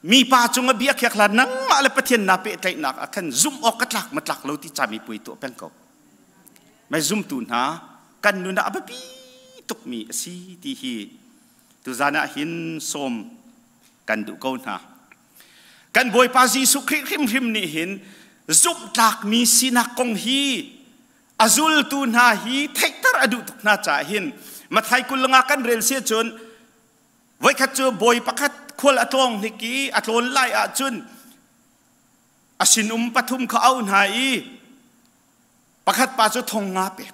mipa cung a bia khiak hlah, nangmah le Pathian naa pehtlaihnak ah khan zumh awk ka tlak ma tlak lo ti cami puai tuah peng ko. Mai zumtu hna kan nun ah a biapi tukmi a si ti hi tuzan ah hin sawm kan duh ko hna. Kan Bawipa Jesuh Khrih hrimhrim nih hin zumhtlakmi sinak kong hi a zultu hna hi theihter a duh tuk hna caah hin Mathai 25 kan rel si cun Voikhat cu bawi pakhat khual a tlawng hnik i a tlawn lai ahcun a sinum pathum kha auh hna i pakhat pa cu thong nga pek,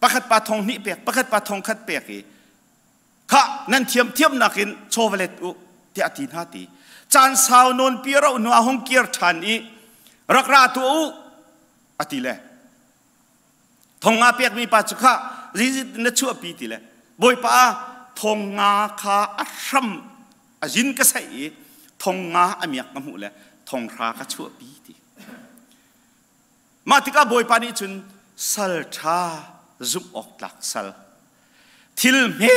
pakhat pa thong hnih pek, pakhat pa thong khat pek i kha nan thiam thiamnak in chawvalet u tiah a ti hna ti. Caan sau nawn pi a rauh hnu ah hung kir ṭhan i rak ra tuah u a ti le Thong nga pekmi pa cu kha zeizit na chuahpi ti le Bawipa thong nga kha a hram a zin ka saih i thong nga a miak ka hmuh le thong hra ka chuahpi ti. Mah tikah Bawipa nih cun sal ṭha zumh awk tlak sal thil hme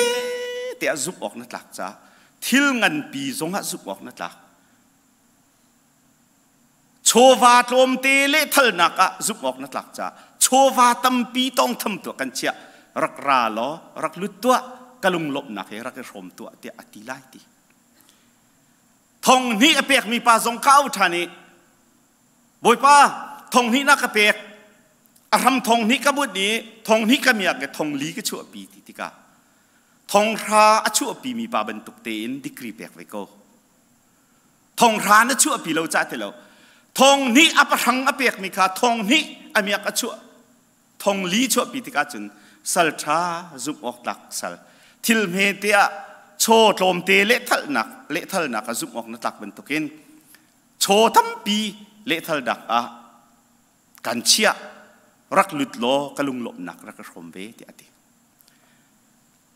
te ah zumh awk na tlak caah thil nganpi zongah zumh awk na tlak Chawva tlawmte lehthalnak ah zumh awk na tlak caah chawva tampi tawngtham tuah kan chiah rak ra law rak lut tuah ka lunglawmhnak he rak i hrawm tuah tiah a ti lai ti. Thong hnih a pekmi pa zong ka au ṭhan i Bawipa thong hnih na ka pek. A hram thong hnih ka but i thong hnih ka miak i thong li ka chuahpi ti tikah thong hra a chuahpi mi pa bantuk tein degree pek ve ko. Thong hra na chuahpi lo cah ti lo. Thong hnih a pahrang a pekmi kha thong hnih a miak a chuah thong li chuahpi tikah cun sal ṭha zumh awk tlak sal thil hme te ah chaw tlawmte lehthalnak lehthalnak a zumh awk na tlak bantukin chaw tampi lehthal dak ah kan chiah rak lut law ka lunglawmhnak rak ka hrawm ve tiah a ti.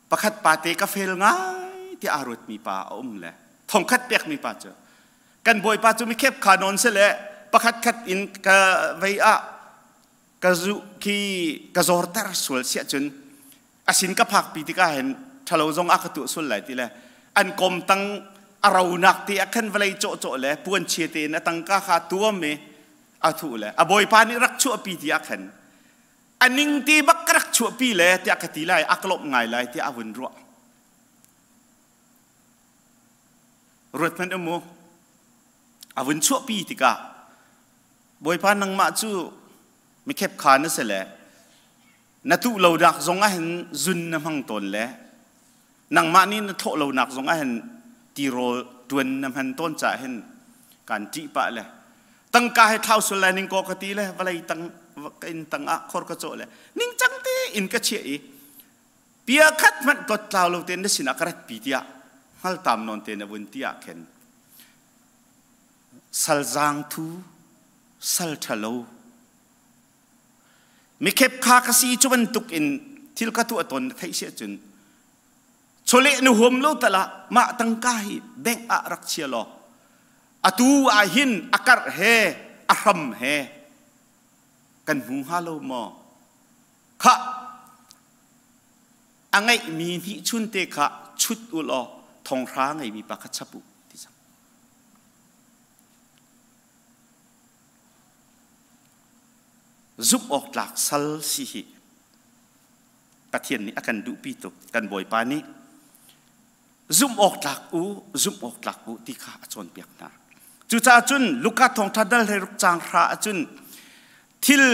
Pakhat pa te ka fel ngai tiah aa ruatmi pa a um le thongkhat pekmi pa cu kan bawipa cu mikhep kha nawn si le pakhat khat in ka vei ah ka zu khi ka zorter sual siah cun asin ka phakpi tikah hin ṭhalo zong a ka tuah sual lai ti le an kom tang a ronak te ah khan vawlei cawhcawh le puan chia tein a tangka kha tuam i a thuh le a bawipa nih rak chuahpi ti ah khan a ning ti bak ka rak chuahpi le tiah ka ti lai a ka lawmh ngai lai tiah a vun ruah ruat hmanh um u a vun chuahpi tikah Bawipa nangmah cu mikhep kha na si le na tuh lo nak zong ah hin zun na hmang tawn le nangmah nih na thlawh lo nak zong ah hin tirawl tuan na hman tawn caah hin kan ṭih pah le tangka he thlau sul lai ning kaw ka ti le vawlei tang ka inn tang ah khor ka cawh le ningcang te in ka chiah i pia khat hmanh tlot tlau lo tein na sinah ka rat pi tiah hngaltam nawn te na vun ti ah khin sal zaang thu sal ṭhalo Mikhep kha ka si cu bantuk in thil ka tuah tawn na theih si ahcun chawleh na huam lo tal ah mah tangka hi bank ah rak chia law atu ah hin a karh he a hram he kan hmu hnga lo maw? Khah a ngeihmi hnihchun te kha chut u law thonghra ngeimi pa kha chap u ti cang. Zumh awk tlak sal si hi Pathian nih a kan duhpi tuk. Kan Bawipa nih zumh awk tlak u, zumh awk tlak u ti kha a cawnpiak hna. Cucaah cun Luka thawngṭha dal hlei caang hra ahcun thil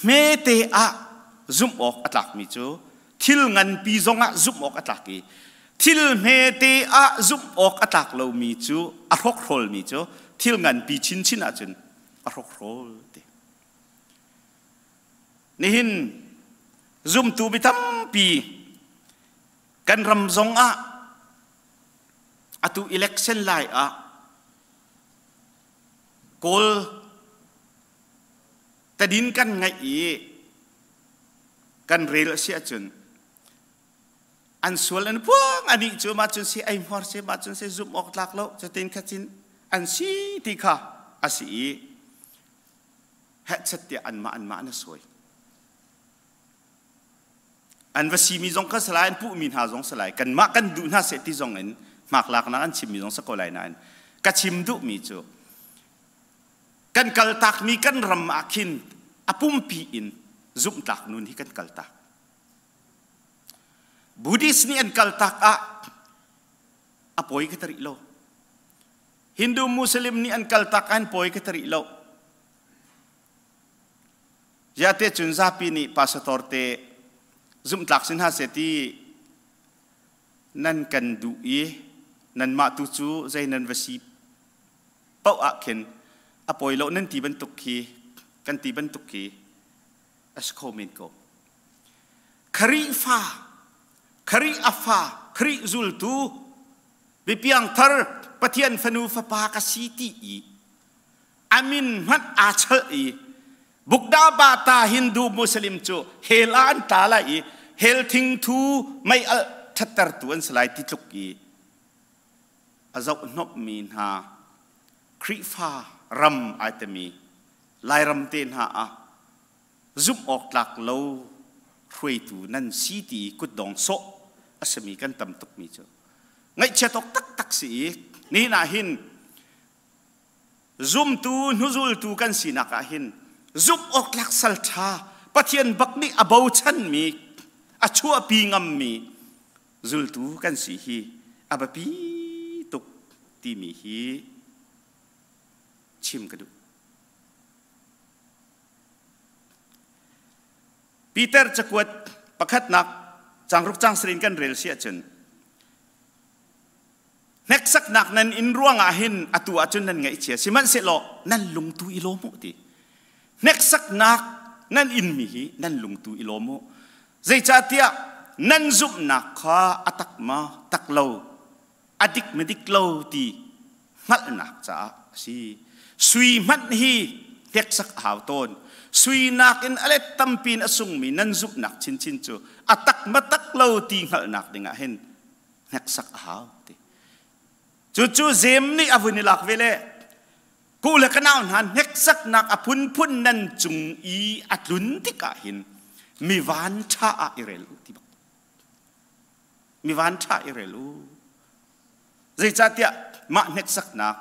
hmete ah zumh awk a tlakmi cu thil nganpi zongah zumh awk a tlak i thil hmete ah zumh awk a tlak lomi cu a hrokhrawlmi cu thil nganpi chinchin ahcun a hrokhrawl ti. Nihin zumtu mi tampi kan ram zong ah atu election lai ah Kawl tadin kan ngaih i kan rel a si ahcun an sual an puang anih cu mah cun si ei hmuar si mah cun si zumh awk tlak lo cutin khatin an si ti kha a si i hehchet tiah anmah anmah an sawi an va simi zong kha salai an puhmi hna zong salai kanmah kan duh hna seh ti zong in hmaklaknak an chimmi zong sa ko lai nain ka chim duhmi cu kan kaltakmi kan ram ah khin a pumpi in zumhtlak nun hi kan kaltak Buddhist nih an kaltak ah a pawi ka tarih lo Hindu Muslim nih an kaltak ah an pawi ka tarih lo Ziate cun zapi nih pastor te zumhtlak si hna seh ti nan kan duh i nanmah tu cu zei nan va si paoh ah khin a pawi lo nan ti bantuk khi kan ti bantuk khi a si kho men ko. Khrihfa, Khrih a fa, Khrih zultu, bipiangthar Pathian fanu fapa ka si ti i a min hmanh aa chalh i Bukda Bata Hindu Muslim cu hell ah an tla lai i hell thingthu mei alh ṭhattertu an si lai ti tluk i a zohhnawmmi hna Khrihfa ram ai timi Lairam te hna ah zumh awk tlak lo hruaitu nan si ti kutdong sawh a simi kan tam tukmi cu ngaihchiat awk taktak si i nihin ah hin Zumtu hnuzultu kan sinak ah hin zumh awk tlak sal ṭha Pathian bak nih a bochanmi a chuahpi ngammi zultu kan si hi a biapi tuk timi hi chim ka duh. Peter cakuat pakhatnak cangruk cang sarin kan rel si ahcun hneksaknak nan in ruangah hin atu ahcun nan ngaihchia sihmanhsehlaw nan lungtu i lawm u ti hneksaknak nan inmi hi nan lungtu i lawm u zeicahtiah nan zumhnak kha a tak ma tak lo a dik ma dik lo ti hngalhnak caah a si. Sui hmanh hi hneksak a hau tawn. Sui nakin a let tampi in a sungmi nan zumhnak chinchin cu a tak ma tak lo ti hngalhnak dingah hin hneksak a hau ti. Cucu Zem nih a vun i lak ve le ku le ka nau hna hneksaknak a phunphun nan cung i a tlun tikah hin mi van ṭha ah i rel u ti bak. Mi van ṭha i rel u. Zeicahtiah mah hneksaknak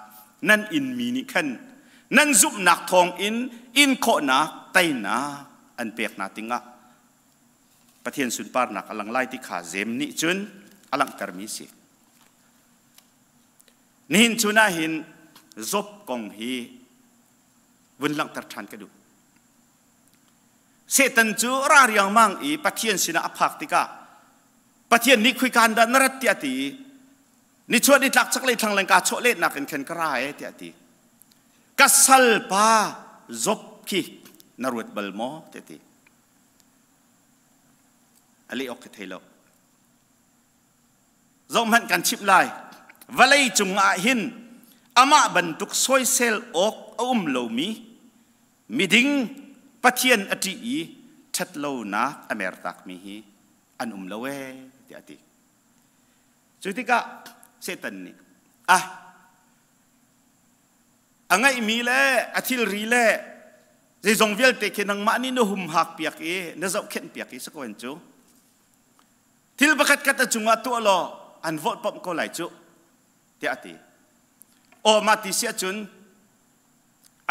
nan inmi nih khan nan zumhnak thawngin in khawhnak teinak an pek hna tingah Pathian sunparnak a lang lai ti kha Zem nih cun a langhtermi a si. Nihin chun ah hin Job kong hi vun langhter ṭhan ka duh. Satan cu ra riangmang i Pathian sinah a phak tikah Pathian nih khuikan dah na rat tiah ti ni chuah ni tlak chaklei thlangleng ka chawh lehnak in khan ka ra e tiah ti ka salpa Job khi na ruat bal maw tiah ti a leh awk ka thei lo zohhmanh kan chimh lai vawlei cung ah hin amah bantuk soisel awk a um lomi miding Pathian a ṭih i ṭhatlonak a mertakmi hi an um lo ee tiah a ti. Cu tikah Satan nih ah a ngeihmi le a thilri le zeizong vialte khi nangmah nih na humhak piak i na zohkhenh piak i sakawen cu thil pakhat khat a cungah tuah law an volhpamh ko lai cu tiah a ti. Aw mah ti si ahcun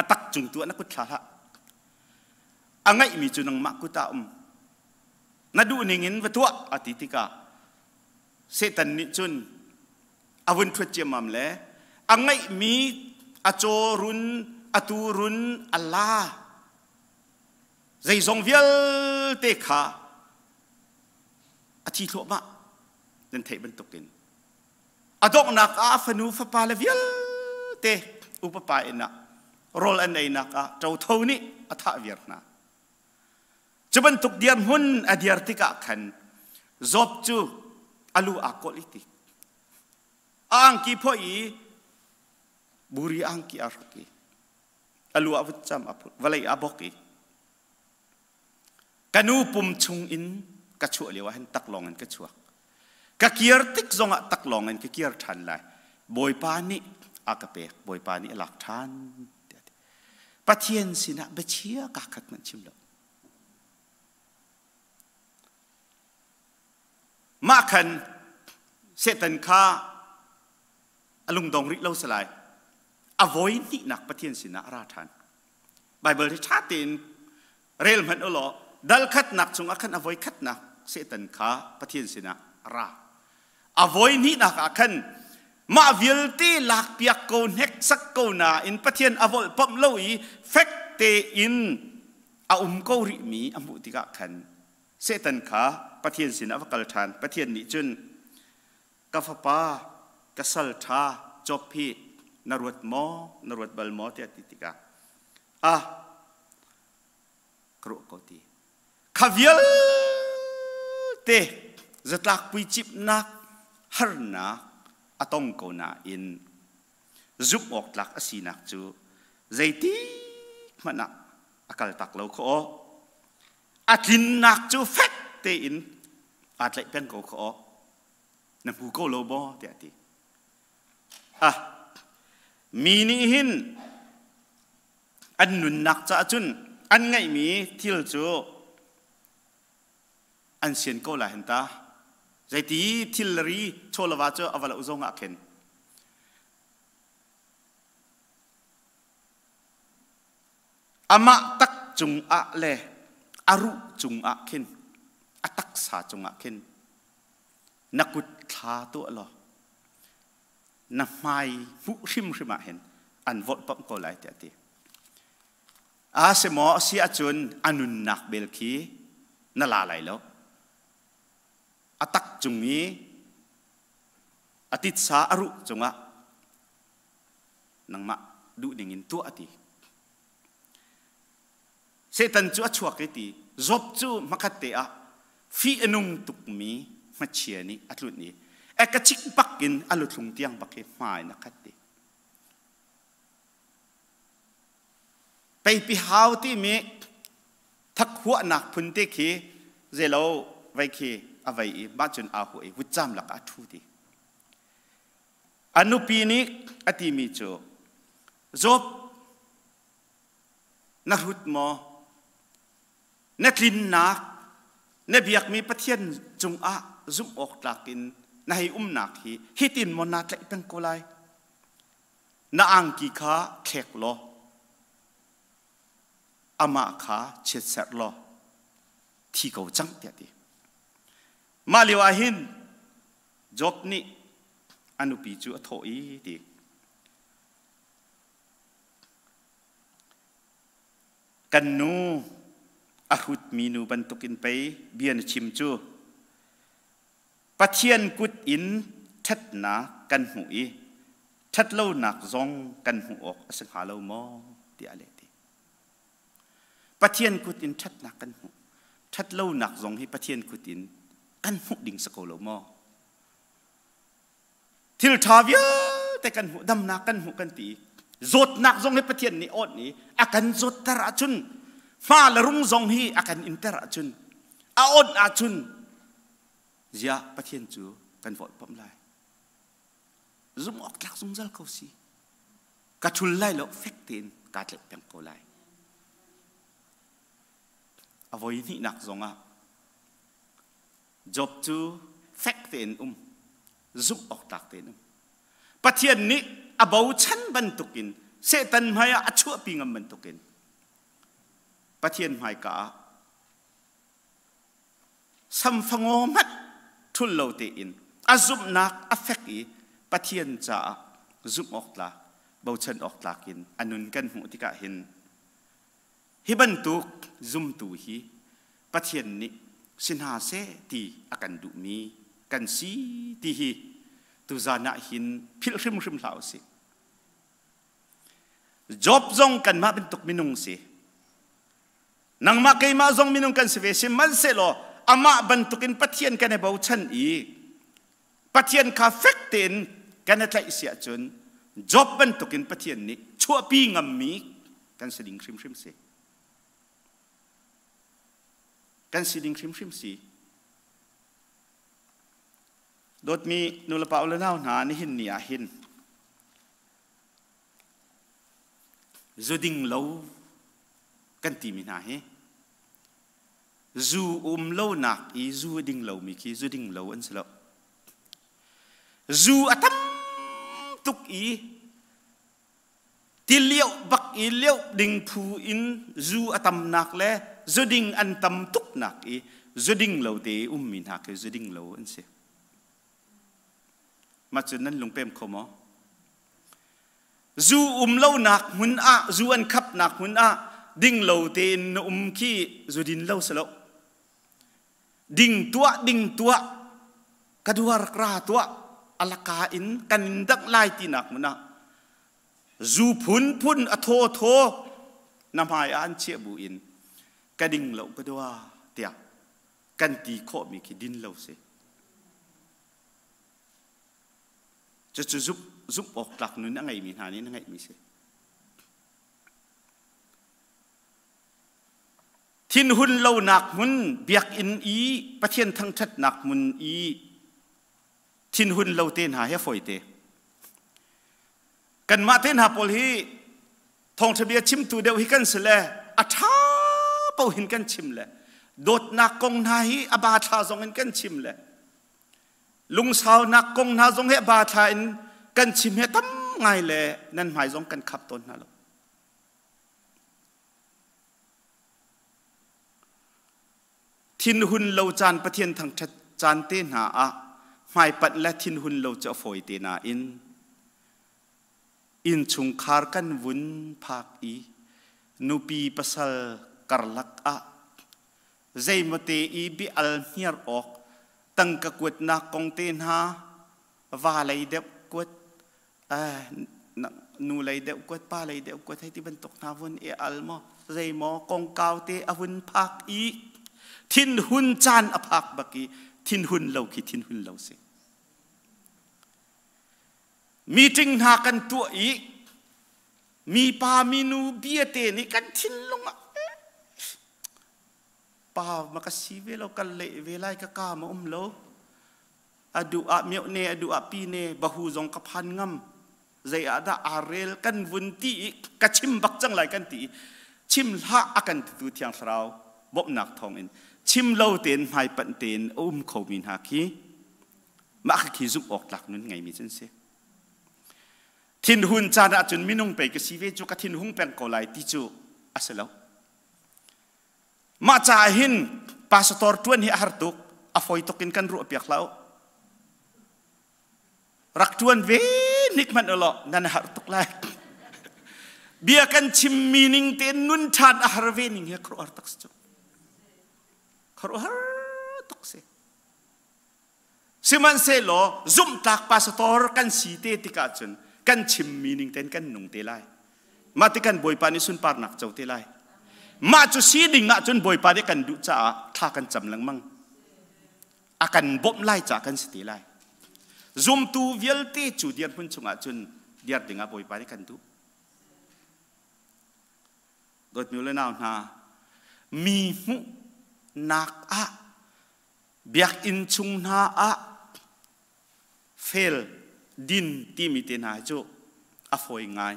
a tak cung tu ah na kut thla hlah. A ngeihmi cu nangmah kut ah um. Na duh ning in va tuah a ti tikah Satan nih cun a vun ṭhuat ciammam le a ngeihmi a cawrun a tuurun a la zeizong vialte kha a thi thluahmah nan theih bantukin a donghnak ah a fanu fapa le vialte upa pa inn ah rawl an einak ah ṭotho nih a thah viar hna. Cu bantuk dirhmun a dir tikah khan Job cu a lu aa kawlh i ti. A angki phoih i buri angki aa hruk i a lu ah vutcam a phut vawlei ah bok i ka nu pum chung in ka chuah lio ah hin taklawng in ka chuak. Ka kir tik zongah taklawng in ka kir ṭhan lai. Bawipa nih a ka pek, Bawipa nih a lak ṭhan. Pathian sinah biachia kaa khat hmanh chim lo. Mah khan Satan kha a lungdong rih lo salai. A voi hnihnak Pathian sinah a ra ṭhan. Bible hi ṭha tein rel hmanh u law dal khatnak chungah khan a voi khatnak Satan kha Pathian sinah a ra. A voi hnihnak ah khan mah vialte lakpiak ko hneksak ko nain Pathian a volhpamh lo i fek tein a um ko rihmi a hmuh tikah khan Satan kha Pathian sinah va kal ṭhan. Pathian nih cun ka fapa ka sal ṭha Job hi na ruat maw na ruat bal maw tiah ti tikah ah ka ruah ko ti kha vialte zatlak puicipnak harnak a tong ko nain zumh awk tlak a sinak cu zeitik hmanh ah a kaltak lo kho a tlinnak cu fek tein aa tlaih peng ko kho na hmu ko lo maw tiah a ti ah mi nih hin an nunnak caah cun an ngeihmi thil cu an sian ko lai hen ta zeiti thilri chawlava cu a va loh zong ah khin amah tak cungah le a ruh cungah khin a taksa cungah khin na kut thla tuah law na hmai hmuh hrimhrim ah hin an volhpamh ko lai tiah a ti. A si maw a si ahcun a nunnak bel khi Na la lai lo. A tak cung i a titsa a ruh cungah nangmah duh ding in tuah ti. Satan cu a chuak i ti Job cu hmakhat te ah fih a nung tukmi hmachia nih a tlunh i a ka chik bak in a luthlung tiang bak hi hma in a khat ti. Peipi hau timi thakhuahnak phun te khi zelo vei khi a vei i mah cun aa huah i vutcam lakah a ṭhu ti. A nupi nih a timi cu Job na hrut maw? Na tlinnak, na biakmi Pathian cungah zumh awk tlak in na hei umnak hi hitin maw naa tlaih peng ko lai? Na angki kha thlek law amah kha chiatserh law thi ko cang tiah ti. Mah lio ah hin Job nih a nupi cu a thawh i ti. Kan nu a hrutmi nu bantukin pei bia na chim cu. Pathian kut in ṭhatnak kan hmuh i ṭhatlonak zong kan hmuh awk a si hnga lo maw tiah a leh ti. Pathian kut in ṭhatnak kan hmuh. Ṭhatlonak zong hi Pathian kut in kan hmuh ding si ko lo maw? Thil ṭha vialte kan hmuh, damnak kan hmuh kan ti. Zawtnak zong hi Pathian nih awt i a kan zawtter ahcun hma le rung zong hi a kan inter ahcun a awt ahcun ziah Pathian cu kan vawlpamh lai. Zumh awk tlak zungzal ko si. Ka ṭhul lai lo fek tein kaa tlaih peng ko lai. A voi hnihnak zongah Job cu fek tein um, zumh awk tlak tein um. Pathian nih a bochan bantukin Satan hmaiah a chuahpi ngam bantukin Pathian hmaika ah samfangaw hmanh ṭhul lo tein a zumhnak a fek i Pathian caah zumh awk tlak, bochan awk tlak in a nun kan hmuh tikah hin hi bantuk zumtu hi Pathian nih si hna seh ti a kan duhmi kan si ti hi tuzan ah hin philh hrimhrim hlah usih. Job zong kanmah bantuk minung si. Nangmah keimah zong minung kan si ve sihmanhsehlaw amah bantukin Pathian kan i bochan i Pathian kha fek tein kan i tlaih si ahcun Job bantukin Pathian nih chuahpi ngammi kan si ding hrimhrim si. Kan si ding hrimhrim si. Dawtmi nulepa u le nau hna nihin ni ah hin zu ding lo kan timi hna hi zu um lonak i zu a ding lomi khi zu ding lo an si lo. Zu a tam tuk i ti lioh bak i lioh ding phu in zu a tamnak le zu ding an tam tuknak i zu ding lo te i ummi hna khi zu ding lo an si. Mah cu nan lungpem kho maw? Zu um lonak hmun ah, zu an khapnak hmun ah ding lo tein na um khi zu din lo si lo. Ding tuah, ding tuah, ka duar ra tuah, alaka in kan in dangh lai tinak hmun ah zu phunphun a thaw thaw na hmai ah an chiah bu in ka ding lo ka dua tiah kan ti khawhmi khi din lo si. Cucu zumh, zumh awk tlak nun a ngeimi hna nih na ngeihmi si. Thinhun lonak hmun biakinn i Pathian thangṭhatnak hmun i thinhun lo te hna hi a fawi te. Kanmah te hna pawl hi thawngṭha bia chimtu deuh hi kan si le a ṭha paohin kan chim le dawtnak kong hna hi a ba thla zong in kan chim le lungsaunak kong hna zong he ba thla in kan chim he tam ngai le nan hmai zong kan khap tawn hna lo. Thinhun lo caan Pathian thangṭhat caan te hna ah hmaipanh le thinhun lo cu a fawi te nain innchungkhar kan vun phak i nupi pasal karlak ah Zeimawte i bia al hniar awk tangka kuatnak kong te hna va lei deuh kuat nu lei deuh kuat pa lei deuh kuat hei ti bantuk hna vun i al maw zeimaw kongkau te a hun phak i thinhun caan a phak bak i thinhun lo khi thinhun lo si. Meeting hna kan tuah i mipa minu bia te nih kan thinlung ah pa ma ka si ve lo kan leh ve lai ka ka ma um lo adu ah mioh ne adu ah pi ne bahu zong ka phan ngam zei ah dah aa rel kan vun ti i ka chim bak cang lai kan ti i chim hlah a kan titu thiang thlarau bawmhnak thawngin chim lo tein hmai panh tein a um khomi hna khi mah khi zumh awk tlak nun ngeimi cu an si. Thinhun caan ahcun minung pei ka si ve cu ka thinhung peng ko lai ti cu a si lo. Mah caah hin pastor ṭuan hi a har tuk, a fawi tuk in kan ruah piak hlah u. Rak ṭuan ve hnik hmanh u law nan har tuk lai. Bia kan chimmi ning tein nun ṭhan a har ve ning hi khuaruahhar tak si cu. Khuaruahhar tuk si. Sihmanhsehlaw zumhtlak pastor kan si te tikah cun kan chimmi ning tein kan nung te lai. Mah ti kan Bawipa nih sunparnak co te lai. Mah cu si ding ah cun Bawipa nih kan duh caah thla kan cam lengmang. A kan bawmh lai caah kan si te lai. Zumtu vialte cu dirhmun chungah cun dir ding ah Bawipa nih kan duh. Dawtmi le nau hna, mi hmuhnak ah Biakinn chung hna ah fel din timi te hna hi cu a fawi ngai.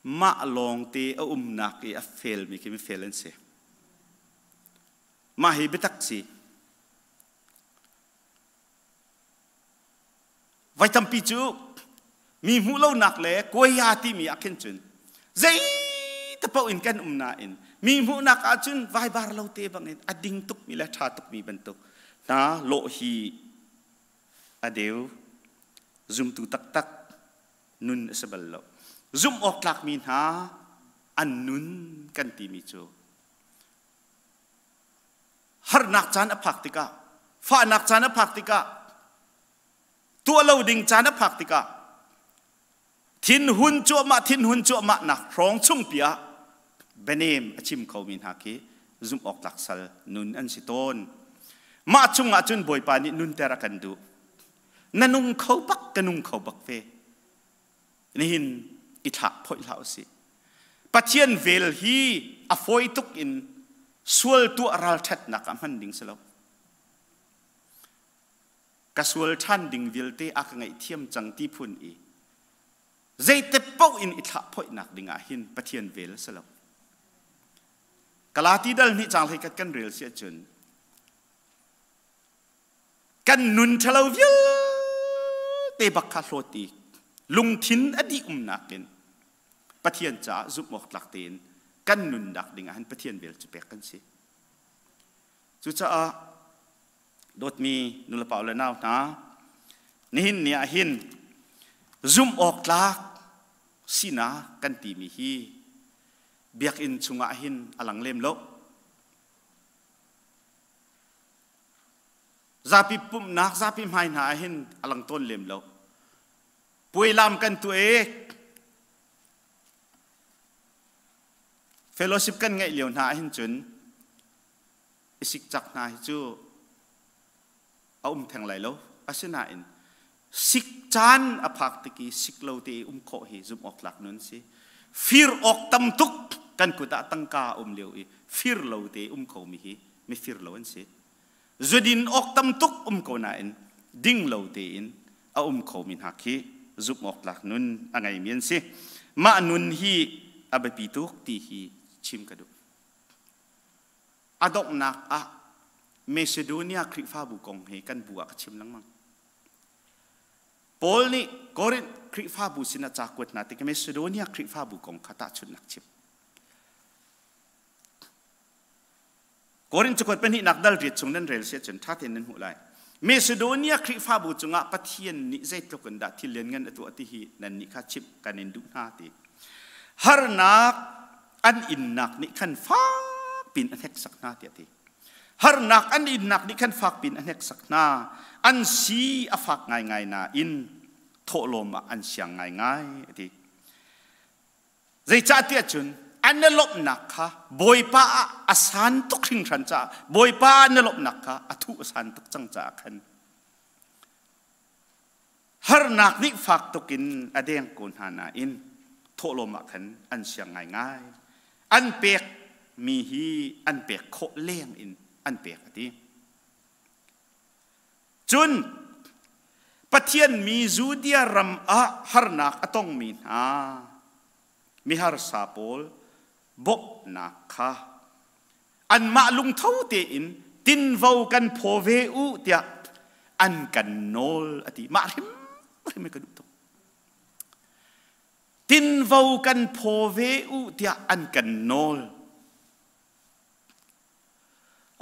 Mah lawngte a umnak i a felmi khi mifel an si. Mah hi biatak si. Voi tampi cu mi hmuh lonak le kuaya timi ah khin cun zei te paoh in kan um nain mi hmuhnak ahcun vaibar lo te bangin a ding tukmi le ṭha tukmi bantuk hna lawh hi a deu zumtu taktak nun a si bal lo. Zumh awk tlakmi hna an nun kan timi cu harnak caan a phak tikah fahnak caan a phak tikah tuah lo ding caan a phak tikah thinhun cuahmah thinhun cuahmah nak hrawng chung pi ah bianem a chim khomi hna khi zumh awk tlak sal nun an si tawn. Mah chungah cun Bawipa nih nunter a kan duh. Na nung kho bak ka nung kho bak ve. Nihin i thlak phoih hlah usih. Pathian vel hi a fawi tuk in sual tuah ralṭhatnak ah hman ding si lo. Ka sual ṭhan ding vialte a ka ngaihthiam cang ti phun i zeite paoh in i thlah phoihnak ding ah hin Pathian vel a si lo. Galati dal hnih caang hleikhat kan rel si ahcun kan nun ṭhalo vialte bak kha hlawt i lungthin a dih umnak in Pathian caah zumh awk tlak tein kan nunnak ding ah hin Pathian vel cu pek kan si. Cucaah dawtmi nulepa le nau hna, nihin ni ah hin zumh awk tlak sinak kan timi hi biakinn chungah hin a lang lem lo. Zapi pumhnak, zapi hmai hna ah hin a lang tawn lem lo. Puai lam kan tuah i fellowship kan ngeih lio hna ah hin cun i sikcak hna hi cu a um theng lai lo. Asinain sik caan a phak tik i sik lo te i um khawh hi zumh awk tlak nun si. Fir awk tam tuk kan kut ah tangka a um lio i fir lo te um khomi hi mifir lo an si. Zudin awk tam tuk um ko nain ding lo tein a um khomi hna khi zumh awk tlak nun a ngeimi an si. Mah nun hi a biapi tuk ti hi chim ka duh. A donghnak ah Macedonia Khrihfabu kong hi kan bu ah ka chim lengmang. Paul nih Korinth Khrihfabu sin a ca kuat hna tik Macedonia Khrihfabu kong kha tahchunhnak chim. Korin cakuat pahnihnak dal riat chung nan rel si ahcun ṭha tein nan hmuh lai. Macedonia Khrihfabu cungah Pathian nih zeitluk in dah thil lianngan a tuah ti hi nannih kha chimh kan in duh hna ti. Harnak an innak nih khan fak pin a hneksak hna tiah ti. Harnak an innak nih khan fak pin a hneksak hna. An si a fak ngaingai nain thawhlawm ah an siang ngaingai a ti. Zeicahtiah cun an i lawmhnak kha Bawipa ah a san tuk hringhran caah Bawipa ah an i lawmhnak kha a thuh a san tuk cang caah khan harnak nih fak tuk in a deng ko hna nain thawhlawm ah khan an siang ngaingai. An pek mi hi an pek khawh leng in an pek a ti. Cun Pathian mi Judea ram ah harnak a tongmi hna miharsa pawl bawmhnak kha anmah lungtho tein tinvo kan phaw ve u tiah an kan nawl a ti. Mah hrimhrim hi ka duh tuk. Tinvo kan phaw ve u tiah an kan nawl.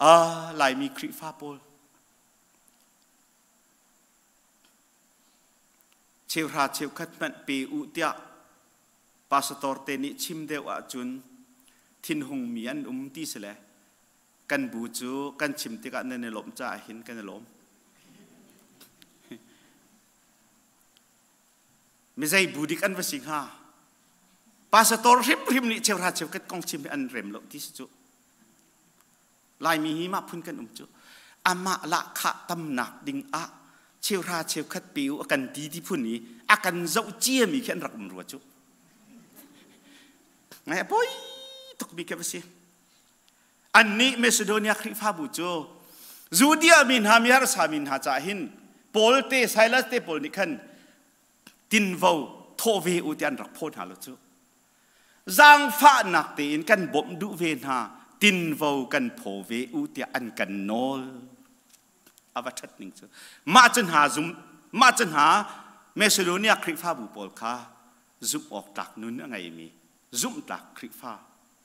Ah, Laimi Khrihfa pawl cheuhra cheukhat hmanh pe u tiah pastor te nih chim deuh ahcun thinhungmi an um ti si le kan bu cu kan chim tikah nan i lawmh caah hin kan i lawm. Mizei bu dik an va si hnga? Pastor hrimhrim nih cheuhra cheukhat kong chim hi an rem lo ti si cu. Laimi hi mah phun kan um cu. Amah lahkhah tamnak ding ah cheuhra cheukhat pe u a kan ti ti phun i a kan zoh ciami khi an rak um rua cu. Ngai a poi tukmi khi va si. Annih Macedonia Khrihfabu cu Judea mi hna mi harsa mi hna caah hin Paul te Silas te pawl nih khan tinvo thawh ve u ti an rak phaw hna lo cu. Zaangfahnak tein kan bawmh duh ve hna, tinvo kan phaw ve u tiah an kan nawl. A va ṭhat ning cu. Mah cu hna zum, mah cu hna Macedonia Khrihfabu pawl kha zumh awk tlak nun a ngeimi, zumh tlak Khrihfa,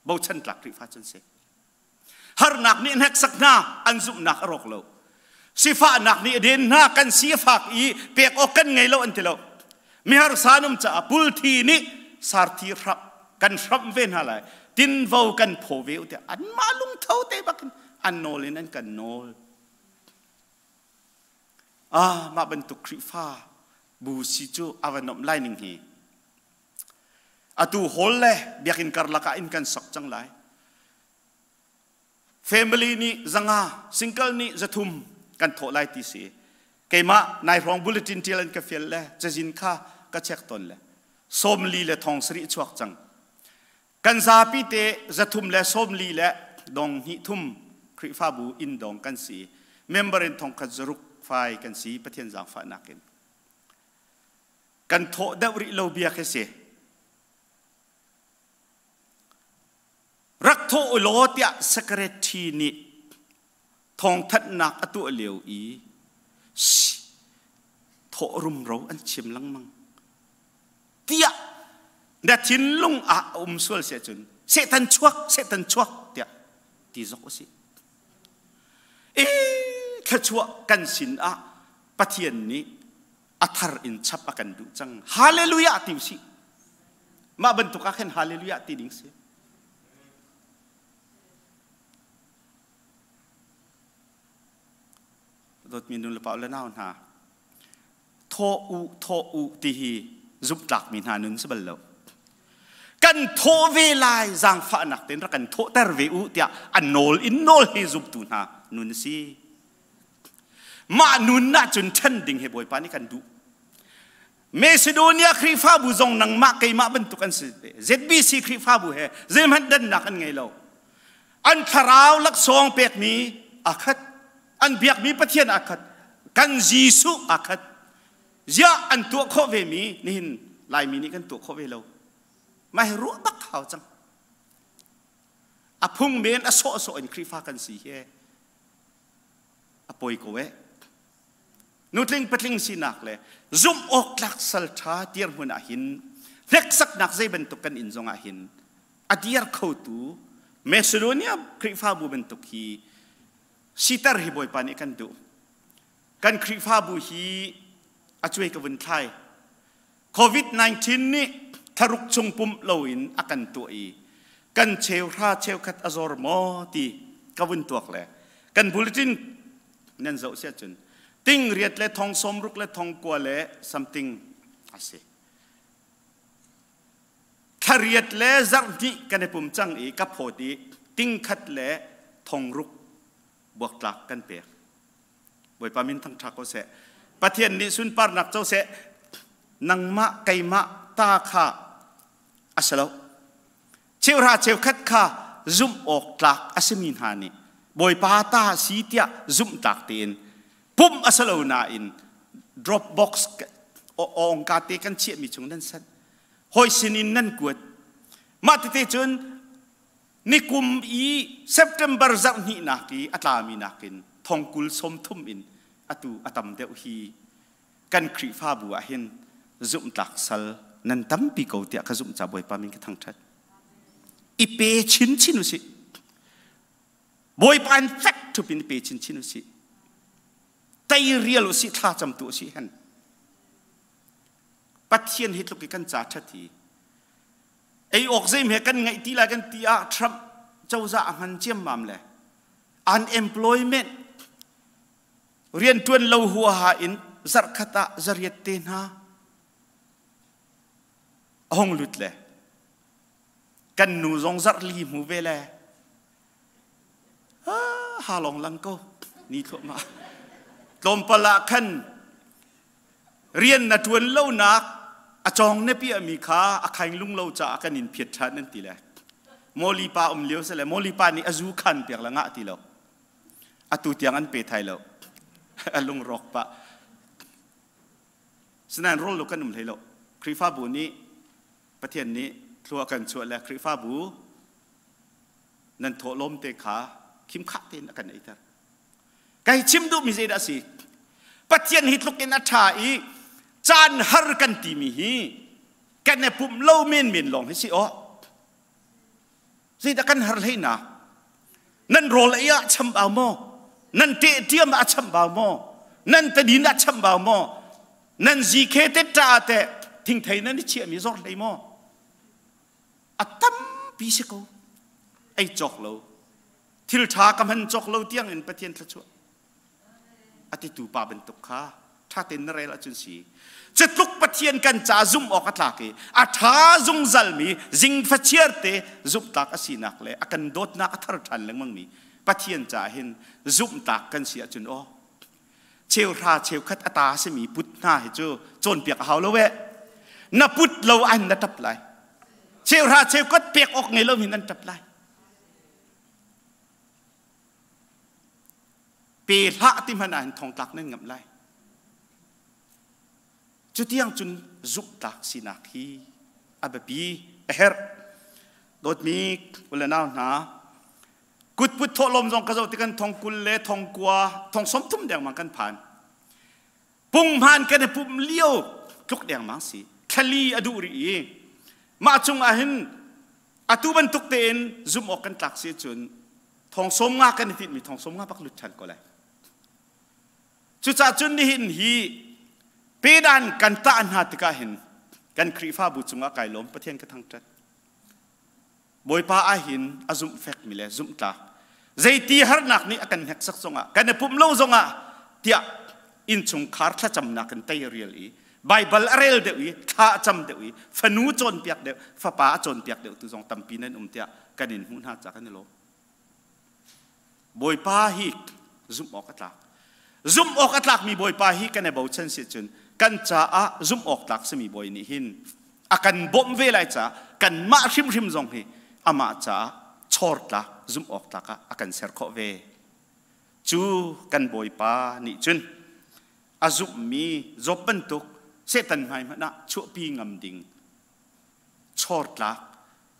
bochan tlak Khrihfa cu an si. Harnak nih hneksak hna, an zumhnak a rawk lo. Sifahnak nih a den hna, kan si a fak i pek awk kan ngei lo an ti lo. Miharsa an um caah pulthi nih sarthi hramh kan hramh ve hna lai. Tinvo kan phaw ve u tiah anmah lungtho te bakin an nawl in an kan nawl. Ah, mah bantuk Khrihfa bu si cu a va nuamh lai ning hi. Atu hall le biakinn karlak ah inn kan sok cang lai. Family nih zanga, single nih zathum kan thawh lai ti si. Keimah nai hrawng bulletin tial an ka fial le cazin kha ka check ton le 40 le thong sarih chuak cang. Kan zapi te 300 le 40 le dong hnih thum Khrihfabu inn dong kan si. Member in 1000 zaruk fai kan si Pathian zaangfahnak in. Kan thawh deuh rih lo bia khi si. Rak thawh u law tiah secretary nih thawngthanhnak a tuah lio i thawh rumro an chim lengmang tiah na thinlung ah a um sual si ahcun Satan chuak Satan chuak tiah ti zok u sih. E thluachuah kan sin ah Pathian nih a thar in chap a kan duh cang. Hallelujah ti usih. Mah bantuk ah khan hallelujah ti ding si. Dawtmi nu le pa le nau hna, thaw u thaw u ti hi zumhtlakmi hna nun si bal lo. Kan thawh ve lai zaangfahnak tein rak kan thawhter ve u tiah a nawl in nawl hi zumtu hna nun si. Mah nun ahcun ṭhen ding hi Bawipa nih kan duh. Macedonia Khrihfabu zong nangmah keimah bantuk an si. ZBC Khrihfabu he zeihmanh dannak an ngei lo. An thlarau laksawng pekmi aa khat. An biakmi Pathian aa khat. Kan Jesuh aa khat. Ziah an tuah khawh vemi nihin Laimi nih kan tuah khawh ve lo. Mah hi ruah bak hau cang. A phung men a sawhsawh in Khrihfa kan si hi a poi ko eh. Nutling patling sinak le zumh awk tlak sal ṭha dirhmun ah hin hneksaknak zei bantuk kan in zong ah hin a dir khotu Macedonia Khrihfabu bantuk hi siter hi Bawipa nih kan duh. Kan Khrihfabu hi a cuai ka vun thlai. COVID-19 nih thlaruk chung pumh loin a kan tuah i Kan cheuhra cheukhat a zor maw ti ka vun tuak le kan bulletin nan zoh siah cun ting riat le thong sawm ruk le thong kua le something a si. Thlariat le zarh hnih kan i pum cang i ka phawt i ting khat le thong ruk buaktlak kan pek. Bawipa min thangṭha ko seh. Pathian nih sunparnak co seh. Nangmah keimah ta kha a si lo. Cheuhra cheukhat kha zumh awk tlak a simi hna nih Bawipa ta si tiah zumh tlak tein pumh a si lo nain Dropbox awngka te kan chiahmi chung nan sanh. Hawi sinin nan kuat. Mah tete cun nikum i September zarh hnihnak i a tlami nakin thongkul sawmthum in atu a tam deuh hi kan Khrihfabu ah hin zumhtlak sal nan tampi ko tiah ka zumh ca Bawipa min ka thangṭhat. I pe chinchin usih. Bawipa in fek ṭhup in i pe chinchin usih. Tei rial usih, thla camtu usih hen. Pathian hi tluk i kan ca ṭhat hi ei awk zeim he kan ngaih ti lai kan ti ah Trump cozah a hman ciammam le unemployment rianṭuan lo huaha in zarhkhat ah zariat te hna a hung lut le kan nu zong zarh li hmu ve le ha long lang ko ni thluahmah tlawmpal ah khan rian na ṭuan lonak a cawng na piahmi kha a khaing lung lo caah kan in phiat ṭhan an ti le mawli pa um lio sile mawli pa nih a zu khan piak le ngah ti lo atu tiang an pe thai lo a lungrawk pah sinain rawl lo kan um hlei lo Khrihfabu nih Pathian nih thlua kan chuah le Khrihfabu nan thawhlawm te kha khimkhah tein a kan eiter Kai chim duhmi zeidah a si? Pathian hi tluk in a ṭha i caan har kan timi hi kan i pumh lo menmen lawng hi si aw. Zeidah kan har hlei na? Nan rawl ei ah chambau maw? Nan ṭehṭiam ah chambau maw? Nan tadin ah chambau maw? Nan zikhe te ṭa te thingthei nan i chiahmi zor hlei maw? A tampi si ko. Ei cawk lo. Thil ṭha ka hman cawk lo tiang in Pathian thluachuah a titu pa bantuk kha ṭha tein na rel ahcun si. Cutluk Pathian kan ca zumh awk a tlak i a ṭha zungzalmi zingfachiar te zumhtlak a sinak le a kan dawtnak a thar ṭhan lengmangmi Pathian caah hin zumhtlak kan si ahcun aw cheuhra cheukhat a ta simi put hna hi cu cawnpiak a hau lo eh na put lo an na ṭap lai cheuhra cheukhat pek awk ngei lo hin an ṭap lai Pe hlah ti hmanh ah hin thongtlak nan ngamh lai. Cutiang cun zumhtlak sinak hi a biapi a herh. Dawtmi ule nau hna, kutput thawhlawm zong ka zoh ti kan thong kul le thong kua, thong sawm thum dengmang kan phan. Punghman kan i pumh lio tluk dengmang si. Thlali a duh rih i mah chung ah hin atu bantuk tein zumh awk kan tlak si cun thong sawm nga kan i tinhmi thong sawm nga bak lut ṭhan ko lai. Cucaah cun nihin hi pedan kan tah hna tikah hin kan Khrihfabu cungah kai lawm Pathian ka thangṭhat. Bawipa ahhin a zumh fekmi le zumhtlak zeiti harnak nih a kan hneksak zongah kan i pumh lo zongah tiah innchungkhar thlacamnak in tei rial i Baibal a rel deuh i thla a cam deuh i fanu cawnpiak deuh fapa a cawnpiak deuh tu zong tampi nan um tiah kan in hmuh hna ca kan i lawm. Bawipa hi zumh awk a tlak. Zumh awk a tlakmi Bawipa hi kan i bochan si cun kan caah zumh awk tlak simi Bawi nih hin a kan bawmh ve lai caah kanmah hrimhrim zong hi amah caah chawr tlak zumh awk tlak ah a kan ser khawh ve. Cu kan Bawipa nih cun a zumhmi Job bantuk Satan hmai hmanh ah chuahpi ngam ding chawr tlak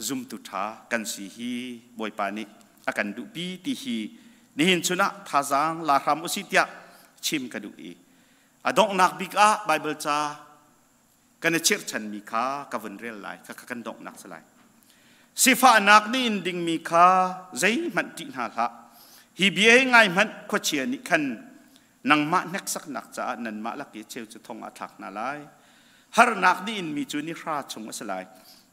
zumtu ṭha kan si hi Bawipa nih a kan duhpi ti hi nihin chun ah thazaang la hram usih tiah chim ka duh i a donghnak bik ah Baibal ca kan i chirhchanmi kha ka vun rel lai kha kan donghnak si lai sifahnak nih in dingmi kha zeihmanh ṭih hna hlah hi bia hi ngai hmanh khuachia nih khan nangmah hneksaknak caah nanmah lak i cheu cu thong ah thlak hna lai harnak nih in mi cu ni hra chung a si lai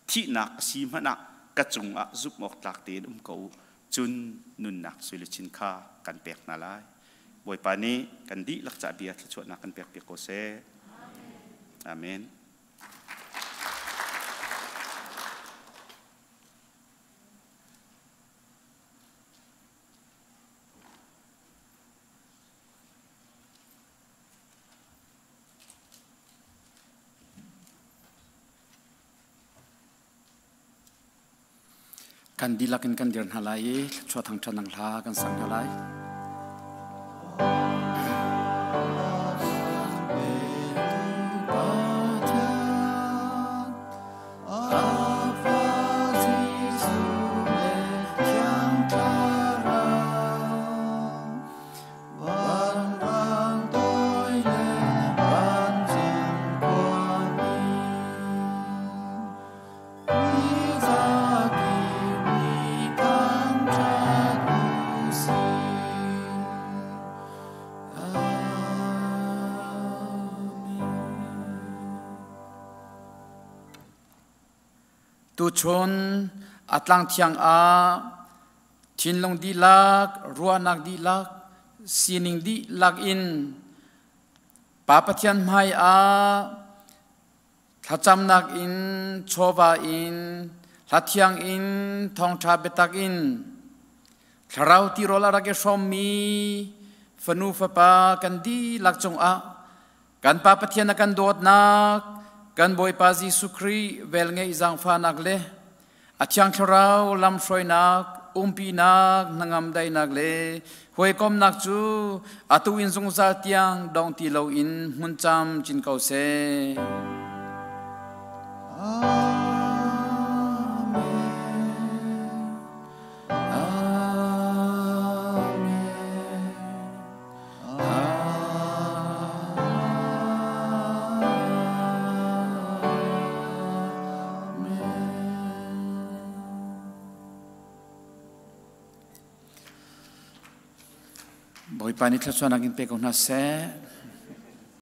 thihnak a si hmanh ah Ka cungah zumh awk tlak tein um ko u, cun nunnak suiluchin kha kan pek hna lai. Bawipa nih kan dihlak ca bia thluachuahnak kan pek piak ko seh. Amen. Kan dihlak in kan dir hna lai i thluachuah thangṭhat nak hla kan sang hna lai. Tuchun a tlang thiang ah thinlung dihlak, ruahnak dihlak, sining dihlak in Pa Pathian hmai ah Thlacamnak in, chawva in, hlathiang in, thawngṭha biatak in, thlarau tirawl a rak i hrawmmi fanu fapa kan dihlak cungah kan Pa Pathian a kan dawtnak, kan Bawipa Jesuh Khrih velngeih zaangfahnak le a Thiang Thlarau lamhruainak, umpinak, hnangam daihnak le hawikomnak cu atu in zungzal tiang dong ti loin hmun cam cin ko seh. Bawipa nih thluachuahnak in pe ko hna seh.